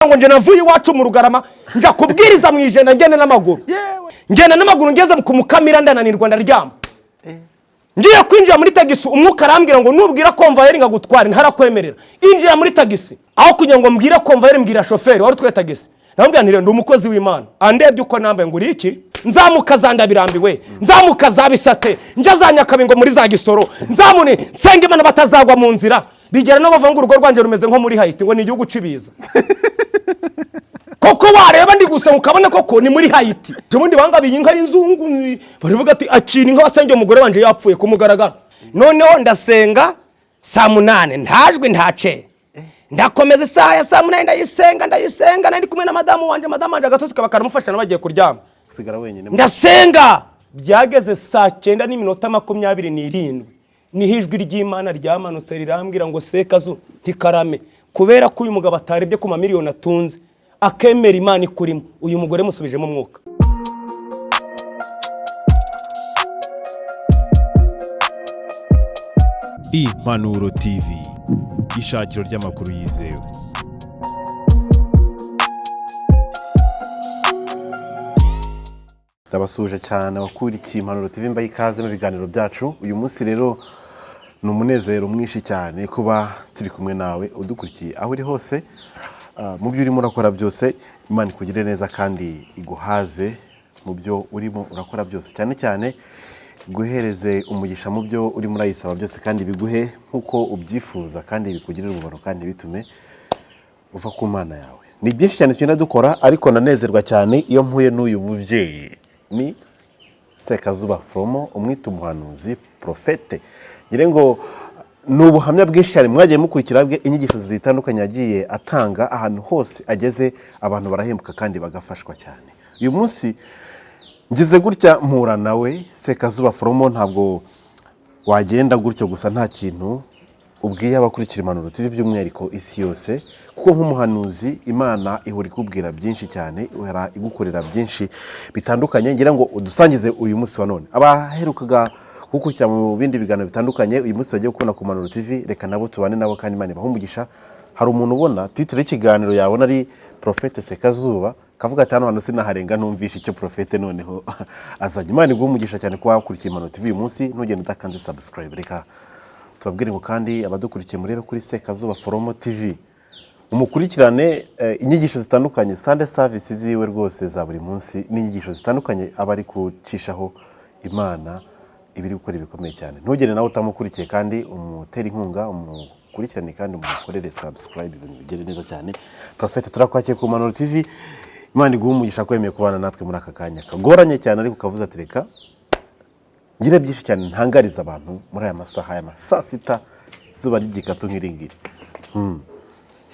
Ngo nje navuye iwacu mu Rugarama, nja kubwiriza mu Ijenda, ngenda n'amaguru. Yewe. Ngenda n'amaguru, ngeze ku Mukamira ndananirwa, ndaryama. Ngiye kwinjira muri tagisi, umwuka arambwira ngo nubwira convoyeur ngo agutware ntarakwemerera, injira muri tagisi. Aho kugira ngo mbwire convoyeur, mbwira shoferi wari utwaye tagisi, namubwira nti: "Ndi umukozi w'Imana." Andebye uko nambaye ngo: "Uri iki?" Nzamuka za Ndabirambiwe, nzamuka za Bisate, njya za Nyakabingo, muri za Gisoro, nzamune nsenga Imana batazagwa mu nzira. Bigera no bavuga ngo urugo rwanjye rumeze nko muri Hayiti, ngo ni igihugu cy'ibiza. Koko wareba ndi gusa ukabona koko ni muri Hayiti. Ubundi bangabiye inka y'inzungu, baravuga ati: "Akira inka wasengeye umugore wanje yapfuye ku mugaragaro." Noneho ndasenga saa 8, ntajwi ntace, ndakomeza isaha ya saa 8, ndayisenga, ndayisenga. Nari kumwe na madamu wanje, madamu wanje agatotsi kaba karamufasha, nawe bagiye kuryama. Usigara wenyine. Ndasenga, byageze saa 9:27, niho ijwi ry'Imana ryamanutse rirambwira ngo: "Sekazu, ntikarame, kubera ko uyu mugabo atarebye ku mamiliyoni atunze, akemera Imana ikurimo, uyu mugore musubijemo umwuka." Impanuro TV, ishakiro ry'amakuru yizewe. Ndabasuhuje cyane abakurikiye Impanuro TV, mbaye ikaze mu biganiro byacu. Uyu munsi rero ni umunezero mwinshi cyane kuba turi kumwe nawe udukurikiye aho uri hose. Mu byo urimo urakora byose, Imana ikugire neza kandi iguhaze mu byo urimo urakora byose, cyane cyane guhereze umugisha mu byo urimo urayisaba byose, kandi biguhe nk'uko ubyifuza, kandi bikugirire umumaro, kandi bitume uva ku Mana yawe. Ni byinshi cyane tugenda dukora, ariko nanezerwa cyane iyo mpuye n'uyu mubyeyi, ni Sekazuba Foromo, umwita umuhanuzi, porofete. Ngira ngo ni ubuhamya bwinshi cyane mwagiye mukurikira bwe, inyigisho zitandukanye yagiye atanga ahantu hose ageze, abantu barahembuka kandi bagafashwa cyane. Uyu munsi ngize gutya mpura nawe, Sekazuba Foromo. Ntabwo wagenda gutyo gusa nta kintu ubwiye abakurikira Impanuro TV, by'umwihariko isi yose, kuko nk'umuhanuzi Imana ihora ikubwira byinshi cyane, ihora igukorera byinshi bitandukanye. Ngira ngo udusangize uyu munsi wa none. Abaherukaga gukurikira mu bindi biganiro bitandukanye, uyu munsi bagiye kubona ku Mpanuro TV, reka nabo tubane nabo kandi Imana ibahe umugisha. Hari umuntu ubona titre y'ikiganiro yabona ari Porofete Sekazuba, kavuga ati: "Hano hantu sinaharenga ntumvishe icyo porofete noneho azajya." Imana iguhe umugisha cyane kuba wakurikiye Impanuro TV uyu munsi. Ntugende udakanze subscribe. Reka tubabwire ngo kandi abadukurikiye murebe kuri Sekazuba Foromo TV, umukurikirane inyigisho zitandukanye, Sunday service ziwe rwose za buri munsi n'inyigisho zitandukanye aba ari gucishaho. Imana iba iri gukora ibikomeye cyane. Ntugende nawe utamukurikiye, kandi umutere inkunga, umukurikirane kandi umukorere subscribe, ibintu bigende neza cyane. Prophète, turakwakiye ku Mpanuro TV. Imana iguhe umugisha kwemeye kubana natwe muri aka kanya kagoranye cyane, ariko ukavuze ati: "Reka ngire byinshi cyane ntangariza abantu muri aya masaha ya saa sita, izuba ry'igikatu nk'iringiri."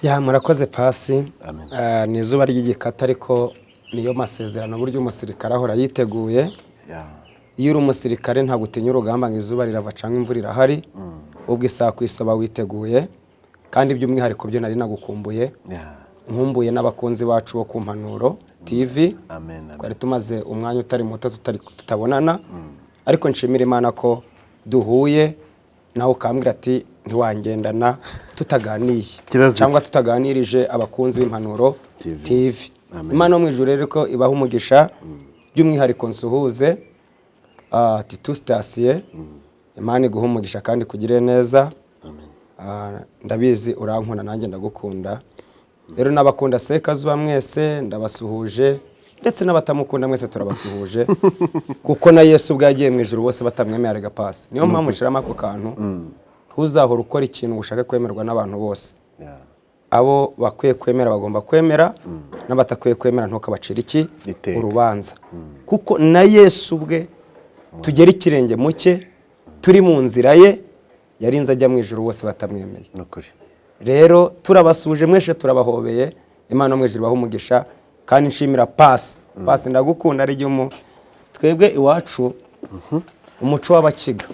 Ya, murakoze pasi. Amen. Ni izuba ry'igikata, ariko niyo masezerano. Burya umusirikare ahora yiteguye. Iyo uri umusirikare ntabwo utinya urugamba ngo izuba rirava cyangwa imvura irahari, ubwo isaha ku isaha witeguye. Kandi by'umwihariko byo nari nagukumbuye, nkumbuye n'abakunzi bacu bo ku Mpanuro TV. Amen, amen. Twari tumaze umwanya utari muto tutabonana, ariko nshimira Imana ko duhuye nawe ukambwira ati: "Ntiwangendana tutaganiye Kirazira. cyangwa tutaganirije abakunzi b'Impanuro TV." TV. Amen. Imana yo mu ijuru rero ko ibaha umugisha. By'umwihariko nsuhuze Titu Sitasiye. Imana iguha umugisha kandi kugire neza. Amen. Ndabizi urankunda, nanjye ndagukunda. Rero n'abakunda Sekazuba mwese ndabasuhuje, ndetse n'abatamukunda mwese turabasuhuje, kuko na Yesu ubwo yagiye mu ijuru bose batamwemera gapasi. Niyo mpamvu nshiramo ako kantu: ntuzahore ukora ikintu ngo ushake kwemerwa n'abantu bose. Abo bakwiye kwemera bagomba kwemera, n'abatakwiye kwemera ntukabacire iki? Iteka. Urubanza. Kuko na Yesu ubwe tugera ikirenge mu cye, turi mu nzira ye, yarinze ajya mu ijuru bose batamwemeye. Ni ukuri. Rero turabasuje mwese, turabahobeye. Imana yo mu ijuru ibahe umugisha. Kandi nshimira pasi. Pasi, ndagukunda. Ari igihe twebwe iwacu umuco w'Abakiga,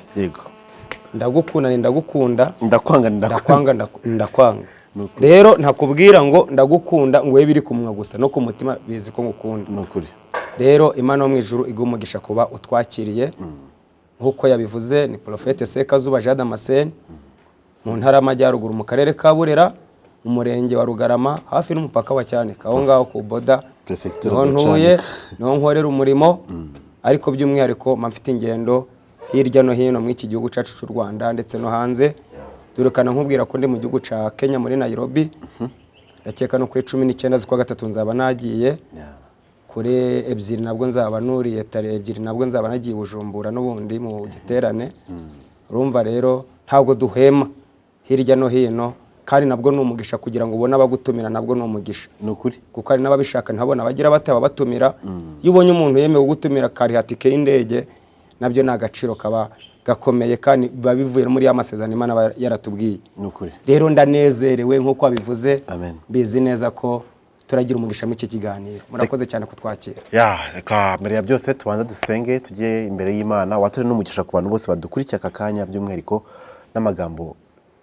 ndagukunda ni ndagukunda, ndakwanga ni ndakwanga. Ndakwanga ndakwanga. Rero ntakubwira ngo ndagukunda ngo we biri ku munwa gusa, no ku mutima bizi ko ngukunda. Ni ukuri. Rero Imana yo mu ijuru iguha umugisha kuba utwakiriye. Nk'uko yabivuze, ni Porofete Sekazuba Jean Damascene, mu Ntara y'Amajyaruguru, mu Karere ka Burera. Mu murenge wa Rugarama, hafi n'umupaka wa Cyanika, aho ngaho ku boda. Prefecture Niho de ntuye, Cyanika. niho nkorera umurimo, ariko by'umwihariko mba mfite ingendo hirya no hino muri iki gihugu cyacu cy'u Rwanda ndetse no hanze. Durukana nkubwira ko ndi mu gihugu cya Kenya, muri Nairobi. Ndakeka no kuri 19 z'ukwa gatatu nzaba nagiye. Kuri 2 nabwo nzaba nuriye, tare 2 nabwo nzaba nagiye i Bujumbura n'ubundi mu giterane. Urumva rero ntabwo duhema hirya no hino, kandi nabwo ni umugisha kugira ngo ubone abagutumira, nabwo ni umugisha. Ni ukuri. Kuko hari n'ababishaka ntabona bagira bate ababatumira. Iyo ubonye umuntu yemewe kugutumira akariha tike y'indege, nabyo ni agaciro kaba gakomeye, kandi biba bivuye no muri ya masezerano Imana aba yaratubwiye. Ni ukuri. Rero ndanezerewe nk'uko wabivuze. Amen. Mbizi neza ko turagira umugisha muri iki kiganiro. Murakoze cyane kutwakira. Ya, reka mbere ya byose tubanze dusenge, tujye imbere y'Imana, wature n'umugisha ku bantu bose badukurikiye aka kanya, by'umwihariko n'amagambo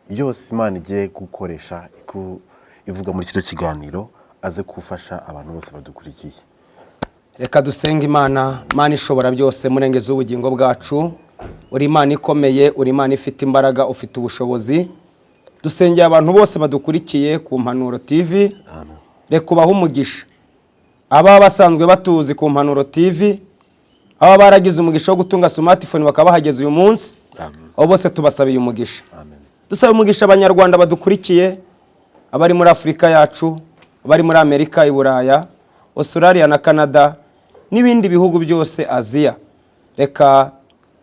yose Imana igiye gukoresha ivuga muri kino kiganiro aze gufasha abantu bose badukurikiye. Reka dusenge Imana. Imana ishobora byose, murengezi w'ubugingo bwacu, uri Imana ikomeye, uri Imana ifite imbaraga, ufite ubushobozi. Dusengeye abantu bose badukurikiye ku Mpanuro TV. Reka ubahe umugisha, ababa basanzwe batuzi ku Mpanuro TV, ababa baragize umugisha wo gutunga smartphone bakaba bahageze uyu munsi, abo bose tubasabiye umugisha. Amen. Dusaba umugisha Abanyarwanda badukurikiye, abari muri Afurika yacu, abari muri Amerika, i Buraya, Australia na Canada n'ibindi bihugu byose, Aziya. Reka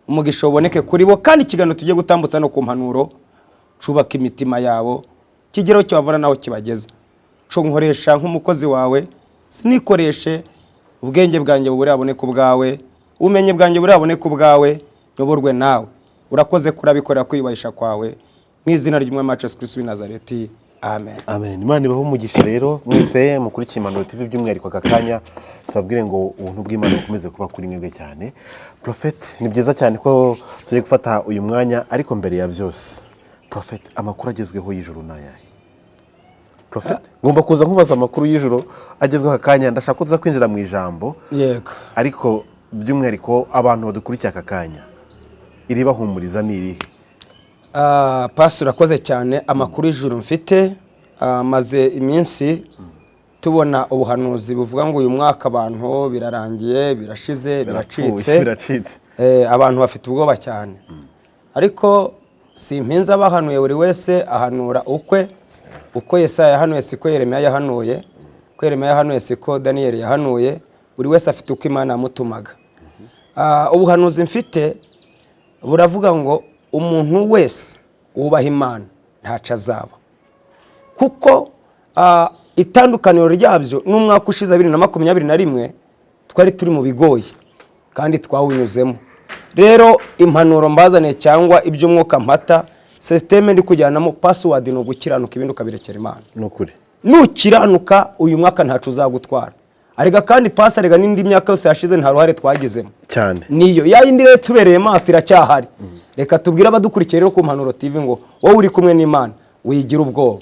umugisha uboneke kuri bo, kandi ikiganiro tugiye gutambutsa no ku Mpanuro cubaka imitima yabo, kigeraho kibavana naho kibageza. Co nkoresha nk'umukozi wawe, sinikoreshe ubwenge bwanjye, bubure haboneke ubwawe, ubumenyi bwanjye buri haboneke ubwawe, nyoborwe nawe. Urakoze kurabikorera kwiyubahisha kwawe, mu izina ry'Umwami wacu Yesu Kristo w'i Nazareti, amen. Amen. Imana ibahe umugisha rero mwese mukurikiye Impanuro TV, by'umwihariko aka kanya tubabwire ngo ubuntu bw'Imana bukomeze kuba kuri mwebwe cyane. Prophet, ni byiza cyane ko tugiye gufata uyu mwanya, ariko mbere ya byose, Prophet, amakuru agezweho y'ijuru ni ayahe? Prophet, ngomba kuza nkubaza amakuru y'ijuru agezweho aka kanya. Ndashaka ko tuza kwinjira mu ijambo, Yego. ariko by'umwihariko abantu badukurikiye aka kanya, iribahumuriza ni irihe? Pasi, urakoze cyane. Amakuru y'ijuru mfite, maze iminsi tubona ubuhanuzi buvuga ngo uyu mwaka abantu birarangiye, birashize, biracitse. Biracitse. Abantu bafite ubwoba cyane, ariko si impinza abahanuye, buri wese ahanura ukwe. Uko Yesaya yahanuye siko Yeremiya yahanuye, uko Yeremiya yahanuye siko Daniyeli yahanuye. Buri wese afite uko Imana yamutumaga. Ubuhanuzi mfite buravuga ngo umuntu wese wubaha Imana ntaco azaba, kuko itandukaniro ryabyo n'umwaka ushize 2021, twari turi mu bigoye kandi twawunyuzemo. Rero impanuro mbazaniye cyangwa iby'umwuka mpata, système ndi kujyanamo, password ni ugukiranuka, ibindi ukabirekera Imana. Ni ukuri. Nukiranuka uyu mwaka ntacu uzagutwara. Arega kandi pasi, arega n'indi myaka yose yashize nta ruhare twagizemo. Cyane. Niyo ya yindi rero tubereye maso iracyahari. Reka tubwire abadukurikiye rero ku Mpanuro TV ngo wowe uri kumwe n'Imana wigira ubwoba.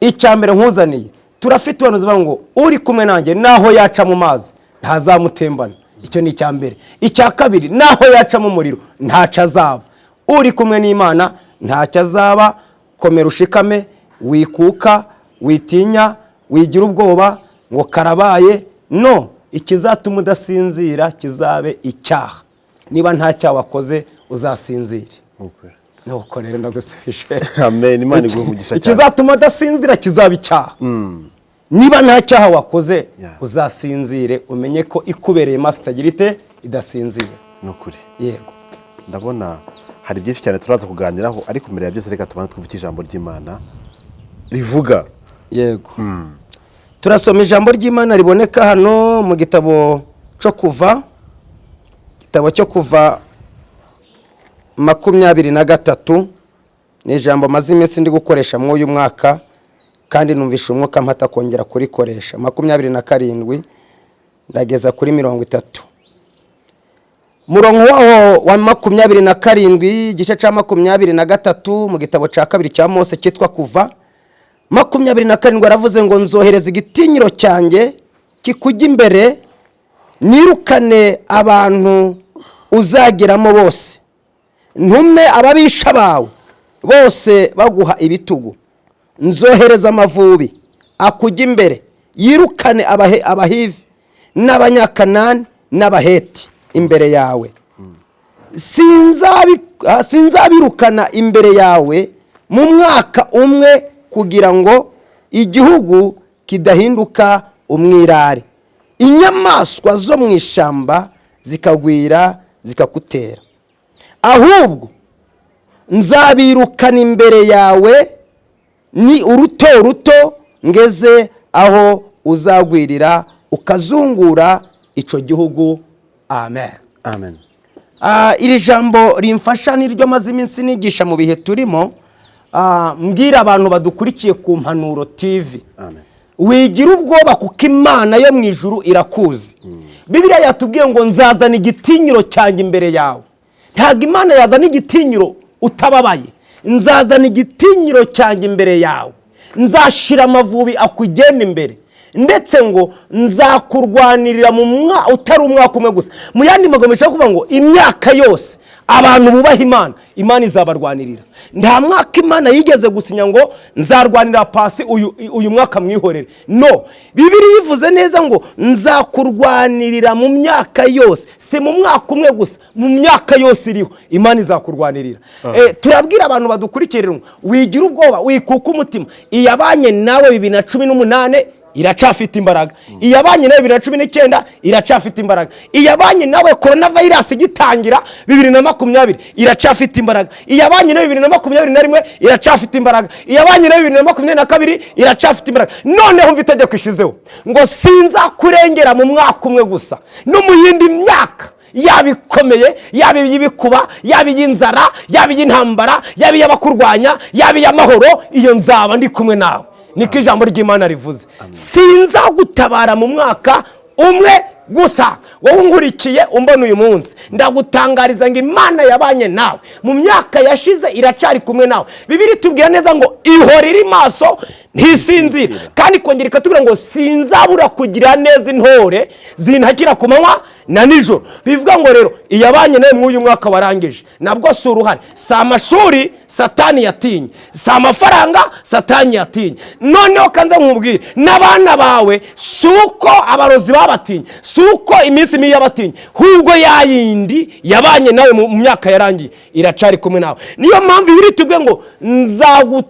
Icya mbere nkuzaniye, turafite ubuhanuzi buvuga ngo uri kumwe nanjye naho yaca mu mazi ntazamutembana. Icyo ni icya mbere. Icya kabiri, naho yaca mu muriro ntaco azaba. Uri kumwe n'Imana ntacyo azaba. Komera ushikame, wikuka, witinya, wigira ubwoba ngo karabaye. No ikizatuma udasinzira kizabe icyaha. Niba nta cyaha wakoze uzasinzire. Ni ukuri. Nuko rero ndagusubije. Amen. Imana iguhe umugisha cyane. Ikizatuma udasinzira kizaba icyaha. Niba nta cyaha wakoze, uzasinzire, umenye ko ikubereye maso itagira ite, idasinzira. Ni ukuri. Yego. Ndabona hari byinshi cyane turaza kuganiraho, ariko mbere ya byose reka tubanze twumve icyo ijambo ry'Imana rivuga. Yego, turasoma ijambo ry'Imana riboneka hano mu gitabo cyo Kuva, igitabo cyo Kuva 23. Ni ijambo maze iminsi ndi gukoresha muri uyu mwaka, kandi numvisha umwuka mpata kongera kurikoresha. 27 ndageza kuri 30. Murongo waho wa 27, igice cya 23 mu gitabo cya kabiri cya Mose cyitwa Kuva, 27, aravuze ngo: "Nzohereza igitinyiro cyanjye kikujya imbere, nirukane abantu uzageramo bose, ntume ababisha bawe bose baguha ibitugu." Nzohereza amavubi akujya imbere, yirukane Abahivi n'Abanyakanani n'Abaheti imbere yawe. Sinzabirukana imbere yawe mu mwaka umwe, kugira ngo igihugu kidahinduka umwirare, inyamaswa zo mu ishyamba zikagwira zikakutera. Ahubwo nzabirukana imbere yawe ni uruto ruto, ngeze aho uzagwirira ukazungura icyo gihugu. Amen. Amen. Iri jambo rimfasha niryo maze iminsi nigisha mu bihe turimo, mbwira abantu badukurikiye ku Mpanuro TV. Amen. Wigira ubwoba, kuko Imana yo mu ijuru irakuzi. Bibiliya yatubwiye ngo nzazana igitinyiro cyanjye imbere yawe. Ntabwo Imana yazana igitinyiro utababaye. Nzazana igitinyiro cyanjye imbere yawe, nzashira amavubi akugenda imbere, ndetse ngo nzakurwanirira mu utari umwaka umwe gusa. Mu yandi magambo bishobora kuvuga ngo imyaka yose abantu bubaha Imana, Imana izabarwanirira. Nta mwaka Imana yigeze gusinya ngo nzarwanira Pasi uyu mwaka mwihorere. No, Bibiliya ivuze neza ngo nzakurwanirira mu myaka yose, si mu mwaka umwe gusa, mu myaka yose iriho Imana izakurwanirira. Turabwira abantu badukurikirira ngo wigira ubwoba, wikuka umutima. Iyabanye nawe 2018 iracafite imbaraga, iyabanye nawe 2019 iracafite imbaraga, iyabanye nawe korona vayirasi igitangira 2020 iracafite imbaraga, iyabanye nawe 2021 iracafite imbaraga, iyabanye nawe 2022 iracafite imbaraga. Noneho mva itegeko ishizeho ngo sinzakurengera mu mwaka umwe gusa, no mu yindi myaka, yaba ikomeye, yaba iy'ibikuba, yaba iy'inzara, yaba iy'intambara, yaba iy'abakurwanya, yaba iy'amahoro, iyo nzaba ndi kumwe nawe. Niko ijambo ry'Imana rivuze. Sinzagutabara mu mwaka umwe gusa. Wowe unkurikiye umbona uyu munsi, ndagutangariza ngo Imana yabanye nawe mu myaka yashize iracari kumwe nawe. Bibiliya itubwira neza ngo ihora iri maso, ntisinzira, kandi ikongera ikatubwira ngo sinzabura kugira neza intore zintakira ku manywa na nijoro. Bivuga ngo rero iyabanye nawe mw'uyu mwaka warangije, nabwo si uruhare, si amashuri Satani yatinye, si amafaranga Satani yatinye. Noneho kanze nkubwire, n'abana bawe si uko abarozi babatinye, si uko iminsi mibi yabatinye, ahubwo ya yindi yabanye nawe mu myaka yarangiye iracari kumwe nawe. Niyo mpamvu Bibiliya itubwiye ngo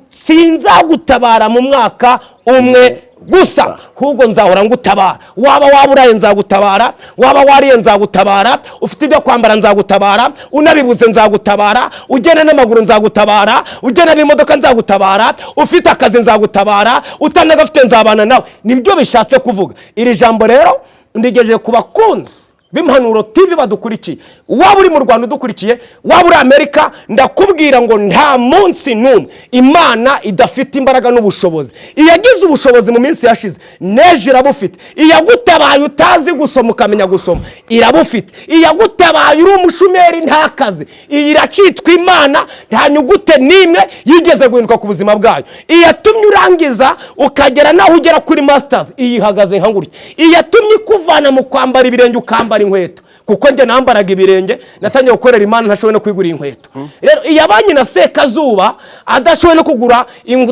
sinzagutabara mu mwaka umwe gusa, ahubwo nzahora ngutabara. Waba waburaye nzagutabara, waba wariye nzagutabara, ufite ibyo kwambara nzagutabara, unabibuze nzagutabara, ugenda n'amaguru nzagutabara, ugenda n'imodoka nzagutabara, ufite akazi nzagutabara, utanagafite nzabana nawe. Nibyo bishatse kuvuga iri jambo. Rero ndigejeje ku bakunzi b'Impanuro TV badukurikiye. Waba uri mu Rwanda udukurikiye, waba uri Amerika, ndakubwira ngo nta munsi n'umwe Imana idafite imbaraga n'ubushobozi. Iyagize ubushobozi mu minsi yashize, n'ejo irabufite. Iyagutabaye utazi gusoma ukamenya gusoma, irabufite. Iyagutabaye uri umushumeri nta kazi, iyi iracitwa Imana, nta nyugute n'imwe yigeze guhinduka ku buzima bwayo. Iyatumye urangiza ukagera naho ugera kuri masters, iyi ihagaze nka gutya. Iyatumye ikuvana mu kwambara ibirenge ukambara inkweto, kuko njye nambaraga ibirenge, natangiye gukorera Imana ntashoboye no kwigurira inkweto. Rero iyabanye na Sekazuba adashoboye no kugura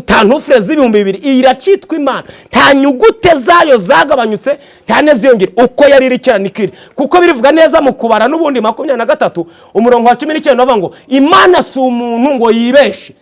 tantufure z'2000, iyi iracitwa Imana, nta nyugute zayo zagabanyutse, nta n'iziyongera. Uko yari iri kera niko iri, kuko birivuga neza mu Kubara n'ubundi 23 umurongo wa 19, bavuga ngo Imana si umuntu ngo yibeshe,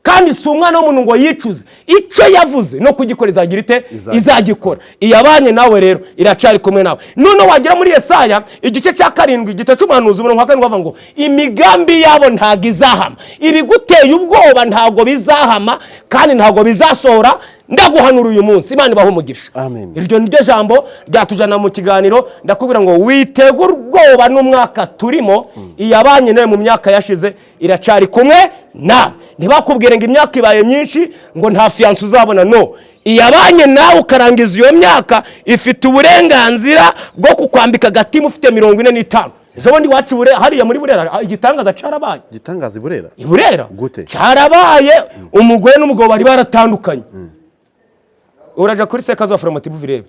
kandi si umwana w'umuntu ngo yicuze. Icyo yavuze no kugikora izagira ite? Izagikora. Iyabanye nawe rero iracari kumwe nawe. Noneho wagera muri Yesaya igice cya 7, igice cy'umuhanuzi, umurongo wa 7, bavuga ngo imigambi yabo ntabwo izahama. Ibiguteye ubwoba ntabwo bizahama kandi ntabwo bizasohora. Ndaguhanura uyu munsi, Imana ibahe umugisha. Amen. Iryo ni ryo jambo ryatujana mu kiganiro. Ndakubwira ngo witegure ubwoba n'umwaka turimo, iyabanye nawe mu myaka yashize iracari kumwe nawe. Ntibakubwire ngo imyaka ibaye myinshi ngo nta fiancé uzabona. No, iyabanye nawe ukarangiza iyo myaka ifite uburenganzira bwo kukwambika agatima ufite 45. Ejo bundi iwacu hariya muri Burera, igitangaza carabaye. Igitangaza i Burera? I Burera. Gute? Cyarabaye. Umugore n'umugabo bari baratandukanye. Uraja kuri Sekazuba Foromotive urebe.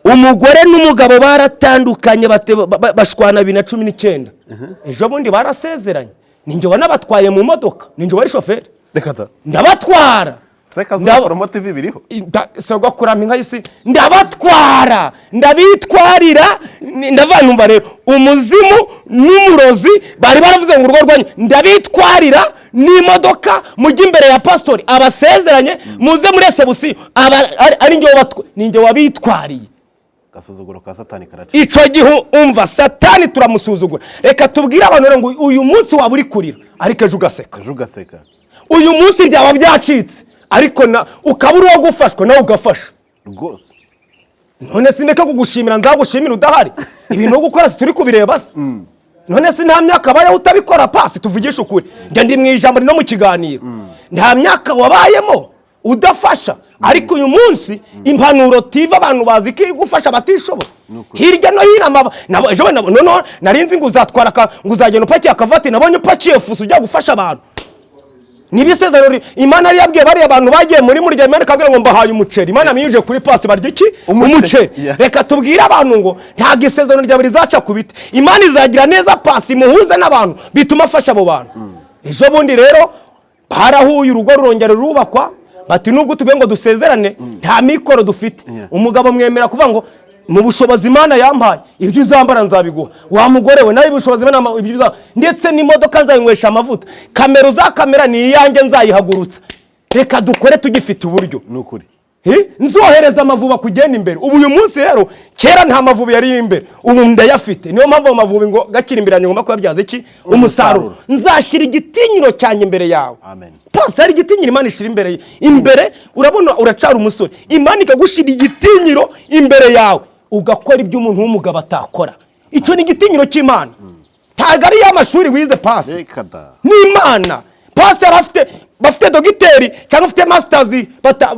Umugore n'umugabo baratandukanye, bashwana 2019. Ejo bundi barasezeranye. Ninjye wanabatwaye mu modoka, ninjye wari shoferi. Reka ta! Ndabatwara. Sekazuba Promo TV biriho. Sogokuru ampa inka y'isi, ndabatwara, ndabitwarira. Ndavuga numva rero umuzimu n'umurozi bari baravuze ngo urugo rwanyu, ndabitwarira n'imodoka, mujye imbere ya pasitori abasezeranye, muze muri réception, ari njye ni njye wabitwariye. Agasuzuguro ka Satani karaca. Icyo gihe umva, Satani turamusuzugura. Reka tubwire abantu rero ngo uyu munsi waba uri kurira, ariko ejo ugaseka. Ejo ugaseka. Uyu munsi byaba byacitse, ariko ukaba uri uwo gufashwa, nawe ugafasha. Rwose. None sineka kugushimira, nzagushimira udahari. Ibintu gukora si turi kubireba se? None se nta myaka abayeho utabikora? Pasi, tuvugishe ukuri, njya ndi mu ijambo no mu kiganiro, nta myaka wabayemo udafasha. Ariko uyu munsi Impanuro TV abantu bazi ko iri gufasha abatishoboye hirya no hino. Ejo bundi noneho nari nzi ngo uzatwara ngo uzagenda upakiye akavati, nabonye upakiye fuso ujya gufasha abantu. Niba isezerano Imana yari yabwiye bariya abantu bagiye muri murya, Imana ikabwira ngo mbahaye umuceri, Imana yamwinjije kuri pasi barya iki? Umuceri. Umuceri. Yeah. Reka tubwire abantu ngo ntabwo isezerano ryawe rizaca ku biti. Imana izagira neza pasi muhuze n'abantu bituma afasha abo bantu. Ejo bundi rero barahuye, urugo rurongera rurubakwa. Bati nubwo tubwiye ngo dusezerane, nta mikoro dufite. Yeah. Umugabo mwemera kuvuga ngo mu bushobozi Imana yampaye, ibyo uzambara nzabiguha, wa mugore we nawe ubushobozi Imana yampaye, ibyo uzambara, ndetse n'imodoka nzayinywesha amavuta, kamera uzakamera ni iyanjye, nzayihagurutsa. Reka dukore tugifite uburyo. Ni ukuri. Nzohereza amavubi kugenda imbere. Ubu uyu munsi rero, kera nta mavubi yari imbere, ubu ndayafite. Niyo mpamvu amavubi ngo gakiri imbere yanjye ngomba kuyabyaza iki? Umusaruro. Nzashyira igitinyiro cyanjye imbere yawe. Amen. Pasi, hari igitinyiro Imana ishyira imbere ye. Imbere urabona uracara umusore, Imana ikagushyira igitinyiro imbere yawe, ugakora ibyo umuntu w'umugabo atakora. Icyo ni igitinyiro cy'Imana, ntabwo ari iy'amashuri wize, pasi. Reka da. N'Imana, pasi, yari afite bafite dogiteri cyangwa afite masters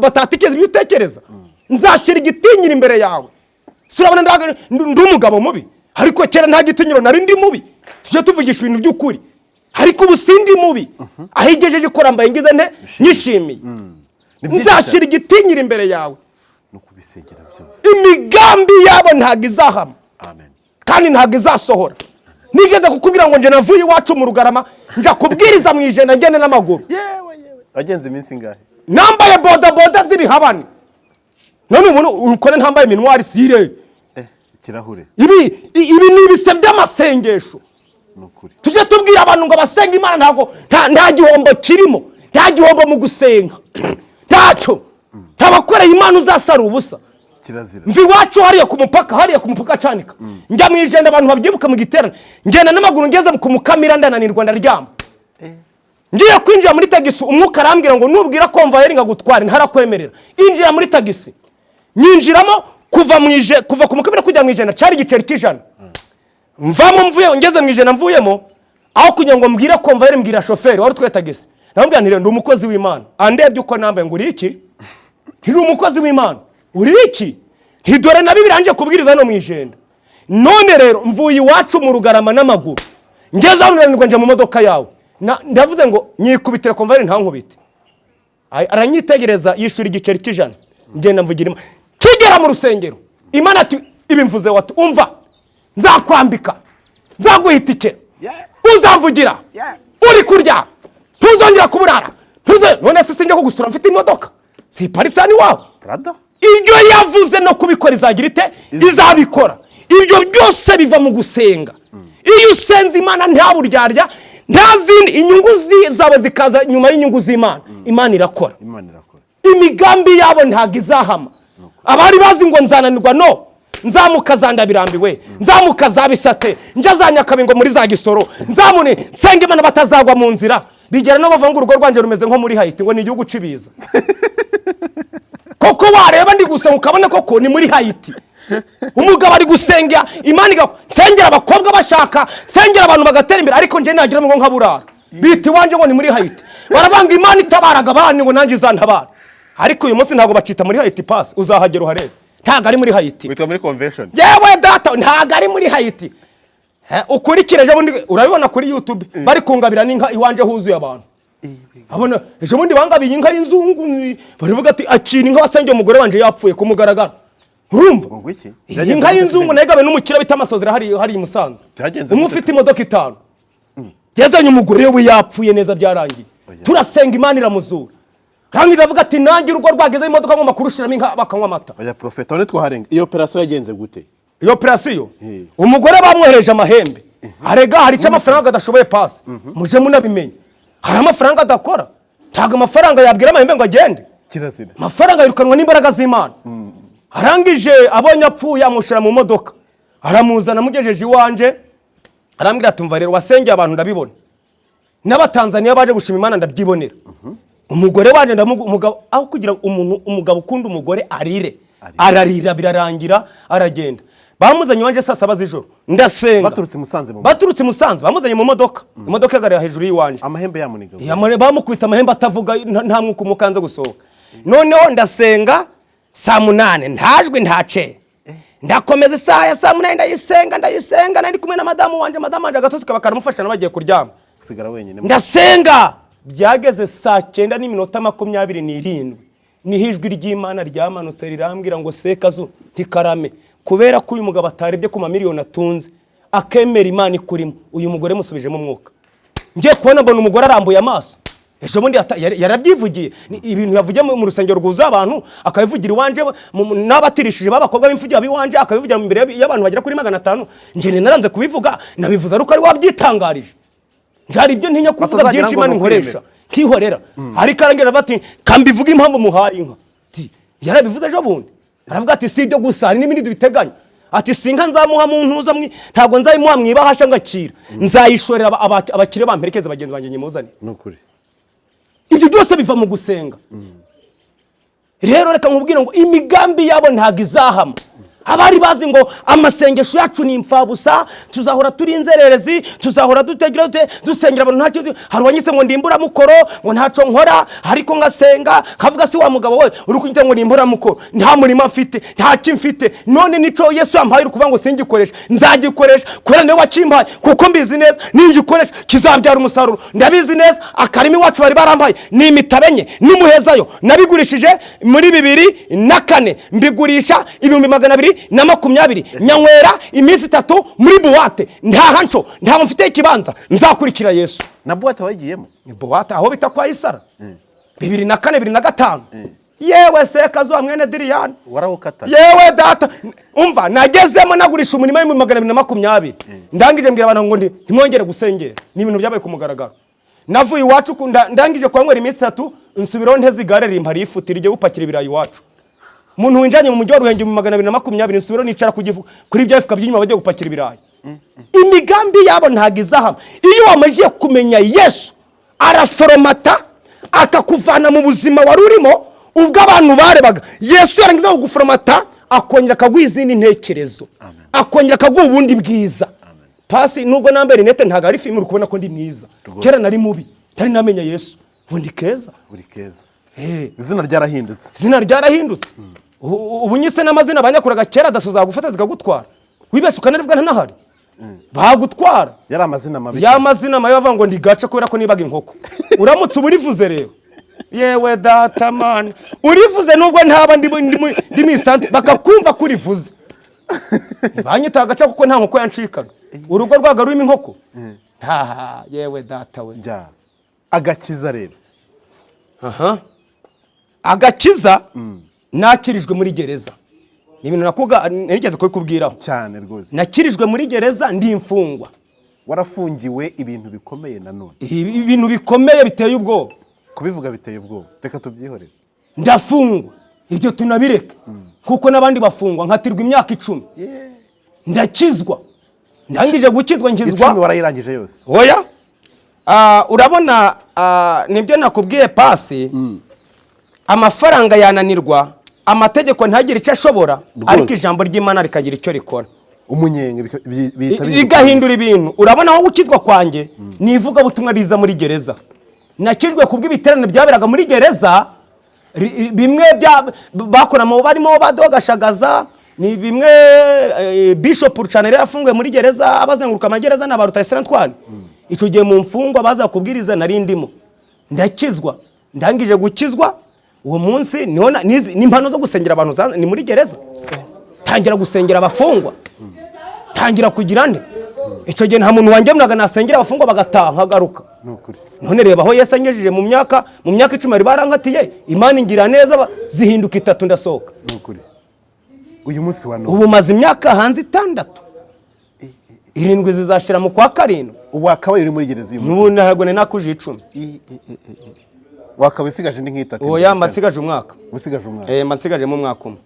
batatekereza ibyo utekereza. Nzashyira igitinyiro imbere yawe. Si urabona ndi umugabo mubi? Ariko kera nta gitinyiro nari ndi mubi, tujye tuvugisha ibintu by'ukuri. Ariko ubu sindi mubi, aho igejeje ikora mbaye ngize nte? Nyishimiye. Ni byinshi. Nzashyira igitinyiro imbere yawe. No kubisengera byose. Imigambi yabo ntabwo izahama Amen. kandi ntabwo izasohora. Nigeze kukubwira ngo njye navuye iwacu mu Rugarama, njya kubwiriza mu Ijenda, ngende n'amaguru. Yewe yewe, wagenze iminsi ingahe? Nambaye bodaboda z'ibihabane. None ubu ukore ntambaye minwari sire. Ikirahure. Ibi ni ibise by'amasengesho. Ni ukuri. Tujye tubwira abantu ngo abasenga Imana ntabwo nta gihombo kirimo, nta gihombo mu gusenga, ntacyo. Ntabakoreye Imana uzasara ubusa. Kirazira. Mva iwacu hariya ku mupaka, hariya ku mupaka Canika, njya mu Ijenda, abantu babyibuka mu giterane, ngenda n'amaguru, ngeze ku Mukamira ndananirwa, ndaryama. Ngiye kwinjira muri tagisi, umwuka arambwira ngo nubwira convoyeur ngo agutware ntarakwemerera, injira muri tagisi. Nyinjiramo, kuva ku Mukamira kujya mu Ijana cyari igiceri cy'ijana. Mvamo mvuye, ngeze mu Ijana mvuyemo, aho kugira ngo mbwire convoyeur, mbwira shoferi wari utwaye tagisi, namubwira nti ndi umukozi w'Imana. Andebye uko nambaye ngo uri iki? Ntiri umukozi w'Imana, uri iki? Ntidore na Bibiliya nje kubwiriza hano mu Ijenda. None rero mvuye iwacu mu Rugarama n'amaguru, ngeze hano ndananirwa, nje mu modoka yawe. Ndavuze ngo nyikubitire convoyeur ntankubite. Aranyitegereza, yishyura igiceri cy'ijana, ngenda mvugira Imana. Kigera mu rusengero, Imana ati ibi mvuze wati umva, nzakwambika, nzaguha itike, uzamvugira uri kurya, ntuzongera kuburara, ntuze. None se sinjya kugusura mfite imodoka siparitse hano iwawe? Brother. Ibyo yavuze no kubikora izagira ite? Izabikora. Ibyo byose biva mu gusenga. Iyo usenze Imana nta buryarya, nta zindi inyungu zawe zikaza nyuma y'inyungu z'Imana, Imana irakora. Imana irakora. Imigambi yabo ntabwo izahama. Abari bazi ngo nzananirwa, no nzamuka za Ndabirambiwe, nzamuka za Bisate, njya za Nyakabingo muri za Gisoro, nzamune nsenga Imana batazagwa mu nzira. Bigera no bavuga ngo urugo rwanjye rumeze nko muri Hayiti, ngo ni igihugu cy'ibiza. Koko wareba ndi gusenga ukabona koko ni muri Hayiti. Umugabo ari gusenga Imana nsengera abakobwa bashaka, nsengera abantu bagatera imbere, ariko njye nagira ngo nkaburara, bita iwanjye ngo ni muri Hayiti. Barabanga Imana itabaraga abandi ngo nanjye izantabara. Ariko uyu munsi ntabwo bacita muri Hayiti, pasi, uzahagera uharebe, ntabwo ari muri Hayiti. Witwa muri convention. Yewe data, ntabwo ari muri Hayiti. Ukurikire ejo bundi urabibona kuri YouTube bari kungabira n'inka, iwanje huzuye abantu. Abona ejo bundi bangabiye inka y'inzungu, barivuga ati akina inka wasengeye umugore wanje yapfuye ku mugaragaro, urumva? Ngo iki? Iyi nka y'inzungu nayo igabe n'umukire bita Amasozera hari i Musanze. Byagenze Umwe gute? ufite imodoka itanu yazanye umugore we yapfuye neza, byarangiye. Oya. Turasenga, Imana iramuzura. Rangira avuga ati nanjye urugo rwageze imodoka ngomba kurushiramo inka bakanywa amata. Oya profeta, none twaharenga, iyo operasiyo yagenze gute? Iyo operasiyo, umugore bamwohereje amahembe. Arega hari icyo amafaranga adashoboye pasi, muje munabimenya, hari amafaranga adakora. Ntabwo amafaranga yabwira amahembe ngo agende. Kirazira. Amafaranga yirukanwa n'imbaraga z'Imana. Arangije abonye apfuye, amushyira mu modoka, aramuzana, amugejeje iwanje arambwira ati: "Umva rero, wasengeye abantu ndabibona, n'Abatanzaniya baje gushima Imana ndabyibonera. Umugore wanje umugabo aho kugira ngo umuntu, umugabo ukunda umugore arire, ararira, birarangira aragenda." Bamuzanye iwanje saa 7 z'ijoro, ndasenga. Baturutse i Musanze mu Baturutse i Musanze, bamuzanye mu modoka, imodoka ihagarara hejuru y'iwanje. Amahembe yamuniga. Bamukubise amahembe atavuga, nta mwuka umukanze gusohoka. Noneho ndasenga saa 8, ntajwi ntace, ndakomeza isaha ya saa 8 ndayisenga, ndayisenga. Nari kumwe na madamu wanje, madamu wanje agatotsi kaba karamufasha, nawe bagiye kuryama. Usigara wenyine. Ndasenga, byageze saa 9:27 niho ijwi ry'Imana ryamanutse rirambwira ngo: "Sekazu, ntikarame, kubera ko uyu mugabo atarebye ku mamiliyoni atunze, akemera Imana ikurimo, uyu mugore musubijemo umwuka." Ngiye kubona mbona umugore arambuye amaso. Ejo bundi yarabyivugiye. Ni ibintu yavugiye mu rusengero rwuzuye abantu, akabivugira iwanje n'abatirishije b'abakobwa b'imfubyi b'iwanje, akabivugira imbere y'abantu bagera kuri 500. Njye naranze kubivuga, nabivuze ariko ari wabyitangarije. Njye ibyo ntinya kuvuga Batazagira byinshi ngo Imana ni inkoresha nkihorera, ariko arangira bati kambivuga impamvu muhaye inka. Ati, yarabivuze ejo bundi, aravuga ati si ibyo gusa, hari n'ibindi dubiteganya. Ati si inka nzamuha mu ntuza ntabwo nzayimuha mu ibahasha ngakira, nzayishorera abakire bamperekeze, bagenzi banjye nyimuzanire. Ni ukuri. Ibyo byose biva mu gusenga. Rero reka nkubwire ngo imigambi yabo ntabwo izahama. Abari bazi ngo amasengesho yacu ni imfabusa, tuzahora turi inzererezi, tuzahora dutegira dusengera abantu ntacyo hari uwanyise ngo ndi imburamukoro, ngo ntacyo nkora ariko ngasenga. Nkavuga: "Si wa mugabo we, uri kunyita ngo ni imburamukoro, nta murima mfite, ntacyo mfite, none nico Yesu yampaye uri kuvuga ngo singikoresha? Nzagikoresha kubera niwe wakimpaye, kuko mbizi neza ningikoresha kizabyara umusaruro." Ndabizi neza, akarima iwacu bari barampaye ni imitabo enye n'umuhezayo, nabigurishije muri 2004, mbigurisha 220,000, nyanywera iminsi 3 muri boîte. Nta hanco, ntabwo mfite ikibanza, nzakurikira Yesu. Na boîte wayigiyemo? Ni boîte aho bita kwa Isara, 2004, 2005. Yewe Sekazuba mwene Diriyani. Warawukata. Yewe data, umva, nagezemo nagurisha umurima w'220,000. Ndangije mbwira abantu ngo ntimwongere gusengera. Ni ibintu byabaye ku mugaragaro. Navuye iwacu ndangije kuhanywera iminsi 3, nsubiraho nteze igare rimpa rifuti rijya gupakira ibirayi iwacu. Umuntu winjanye mu mujyi wa Ruhengeri mu 220, nsubiraho nicara ku gifu kuri bya bifuka by'inyuma bagiye gupakira ibirayi. Imigambi yabo ntabwo izahama. Iyo wamajije kumenya Yesu, araforomata akakuvana mu buzima wari urimo ubwo abantu barebaga. Yesu yarangiza kuguforomata, akongera akaguha izindi ntekerezo, akongera akaguha ubundi bwiza. Pasi, nubwo nambaye rinete ntabwo ari filime, uri kubona ko ndi mwiza. Kera nari mubi, ntari namenya Yesu. Ubu ndi keza. Buri keza. Eh. Izina ryarahindutse. Izina ryarahindutse. Ubu nyise n'amazina banyakuraga kera, daso zagufata zikagutwara, wibeshye ukanarivuga ntanahari bagutwara. Yari amazina mabi. Ya mazina mabi bavuga ngo ndi gace kubera ko nibaga inkoko. Uramutse uba urivuze rero, yewe data mana, urivuze nubwo ntaba ndi mu isante bakakumva ko urivuze. Banyita agace kuko nta nkoko yancikaga, urugo rwaga rurimo inkoko nta. Yewe data we. Njya agakiza rero. Aha, agakiza nakirijwe muri gereza, ni ibintu nakuga nigeze kubikubwiraho. Cyane rwose. Nakirijwe muri gereza, ndi imfungwa. Warafungiwe ibintu bikomeye nanone. Ibintu bikomeye biteye ubwoba. Kubivuga biteye ubwoba, reka tubyihorere. Ndafungwa, ibyo tunabireke kuko n'abandi bafungwa, nkatirwa imyaka 10. Ndakizwa, ndangije gukizwa nkizwa. 10 warayirangije yose? Oya. Urabona, nibyo nakubwiye pasi, amafaranga yananirwa, amategeko ntagire icyo ashobora, ariko ijambo ry'Imana rikagira icyo rikora. Umunyenga bihita bihinduka. Rigahindura ibintu. Urabona aho gukizwa kwanjye ni ivugabutumwa riza muri gereza. Nakijwe kubw'ibiterane byaberaga muri gereza, bimwe bya bakoramo barimo badogashagaza, ni bimwe Bishop Rucana yari afunguye muri gereza, abazenguruka amagereza na ba Rutayisire Antoine. Icyo gihe mu mfungwa baza kubwiriza nari ndimo, ndakizwa. Ndangije gukizwa uwo munsi niho n'impano zo gusengera abantu ni muri gereza tangira gusengera abafungwa, tangira kugira nde. Icyo gihe nta muntu wangemuraga, nasengera abafungwa bagataha nkagaruka. Ni ukuri. None reba aho Yesu angejeje mu myaka 10 bari barankatiye, Imana ingira neza zihinduka 3, ndasohoka. Ni ukuri, uyu munsi wa none Ubu maze imyaka hanze 6, 7 zizashira mu kwa karindwi. Ubu wakabaye uri muri gereza uyu munsi. N'ubu ntabwo nari nakuje 10. Wakaba usigaje indi nk'itatu. Oya, mba nsigaje umwaka. Usigaje umwaka. Eh, mba nsigajemo umwaka umwe.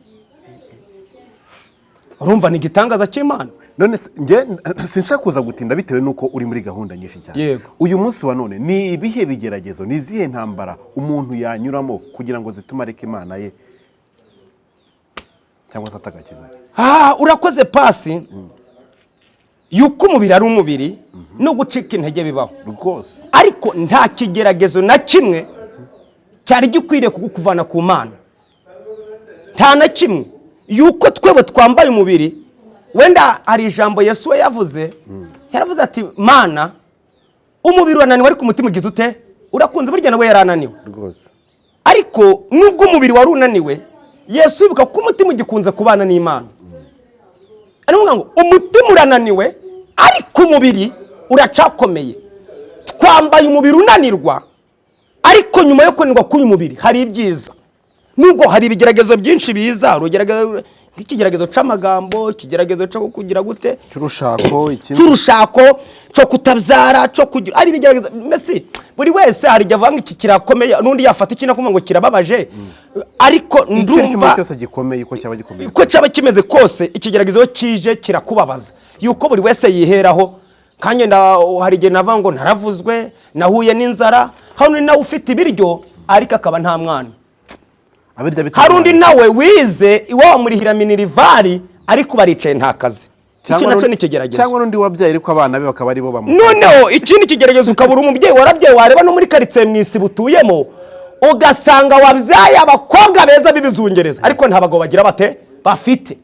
Urumva ni igitangaza cy'Imana. None se, njye sinshaka kuza gutinda bitewe n'uko uri muri gahunda nyinshi cyane. Yego. Uyu munsi wa none ni ibihe bigeragezo, ni izihe ntambara umuntu yanyuramo kugira ngo zitume areka Imana ye cyangwa se atagakiza ke? Ah, urakoze pasi. Yuko umubiri ari umubiri no gucika intege bibaho. Ariko nta kigeragezo na kimwe cyari gikwiriye kukuvana ku Mana, nta na kimwe. Yuko twebwe twambaye umubiri, wenda hari ijambo Yesu we yavuze, yaravuze ati: "Mana, umubiri urananiwe ariko umutima ugize ute? Urakunze." Burya nawe yarananiwe. Ariko nubwo umubiri wari unaniwe, Yesu yibuka ko umutima ugikunze kubana n'Imana. Aravuga ngo umutima urananiwe ariko umubiri uracakomeye. Twambaye umubiri unanirwa, ariko nyuma yo kunanirwa k'uyu mubiri hari ibyiza, nubwo hari ibigeragezo byinshi biza, urugeragezo nk'ikigeragezo c'amagambo, ikigeragezo cyo kugira gute, Cy'urushako, ikindi. Cy'urushako, cyo kutabyara, cyo kugira, ari ibigeragezo. Mbese buri wese hari igihe avuga ngo iki kirakomeye, n'undi yafata ikindi akumva ngo kirababaje, ariko Icyo ari cyo ndumva cyose gikomeye, uko cyaba gikomeye. Uko cyaba kimeze kose, ikigeragezo iyo kije kirakubabaza, yuko buri wese yiheraho. Kandi hari igihe navuga ngo naravuzwe, nahuye n'inzara. Hari undi nawe ufite ibiryo ariko akaba nta mwana. Abirya bitewe. Hari undi nawe wize, iwabo bamurihira minerval, ariko baricaye nta kazi. Iki nacyo ni ikigeragezo. Cyangwa n'undi wabyaye ariko abana be bakaba aribo bamu Noneho ikindi kigeragezo, ukabura umubyeyi warabyaye, wareba no muri karitsiye mu isi butuyemo, ugasanga wabyaye abakobwa beza b'ibizungereza ariko nta bagabo bagira bate bafite.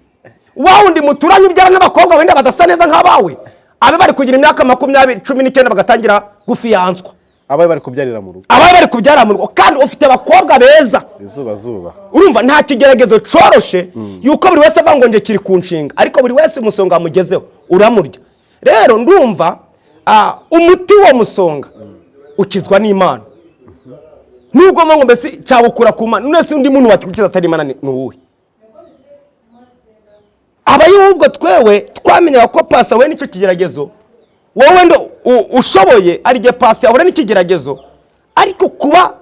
Wa wundi muturanye ubyara n'abakobwa wenda badasa neza nk'abawe, abe bari kugira imyaka 20, 19, bagatangira gufiyanswa. Abaye bari kubyarira mu rugo. Abaye bari kubyara mu rugo kandi ufite abakobwa beza. Izuba zuba. Urumva nta kigeragezo coroshe, yuko buri wese avuga ngo nje kiri ku nshinga, ariko buri wese umusonga wamugezeho uramurya. Rero ndumva umuti wo musonga ukizwa n'Imana, nubwo ngo mbese cyawukura ku Mana. None se undi muntu wakigukiza atari Imana ni uwuhe? Aba ahubwo twewe twamenyaga ko pasi we n'icyo kigeragezo, wowe ndo ushoboye. Hari igihe pasi ahura n'ikigeragezo, ariko kuba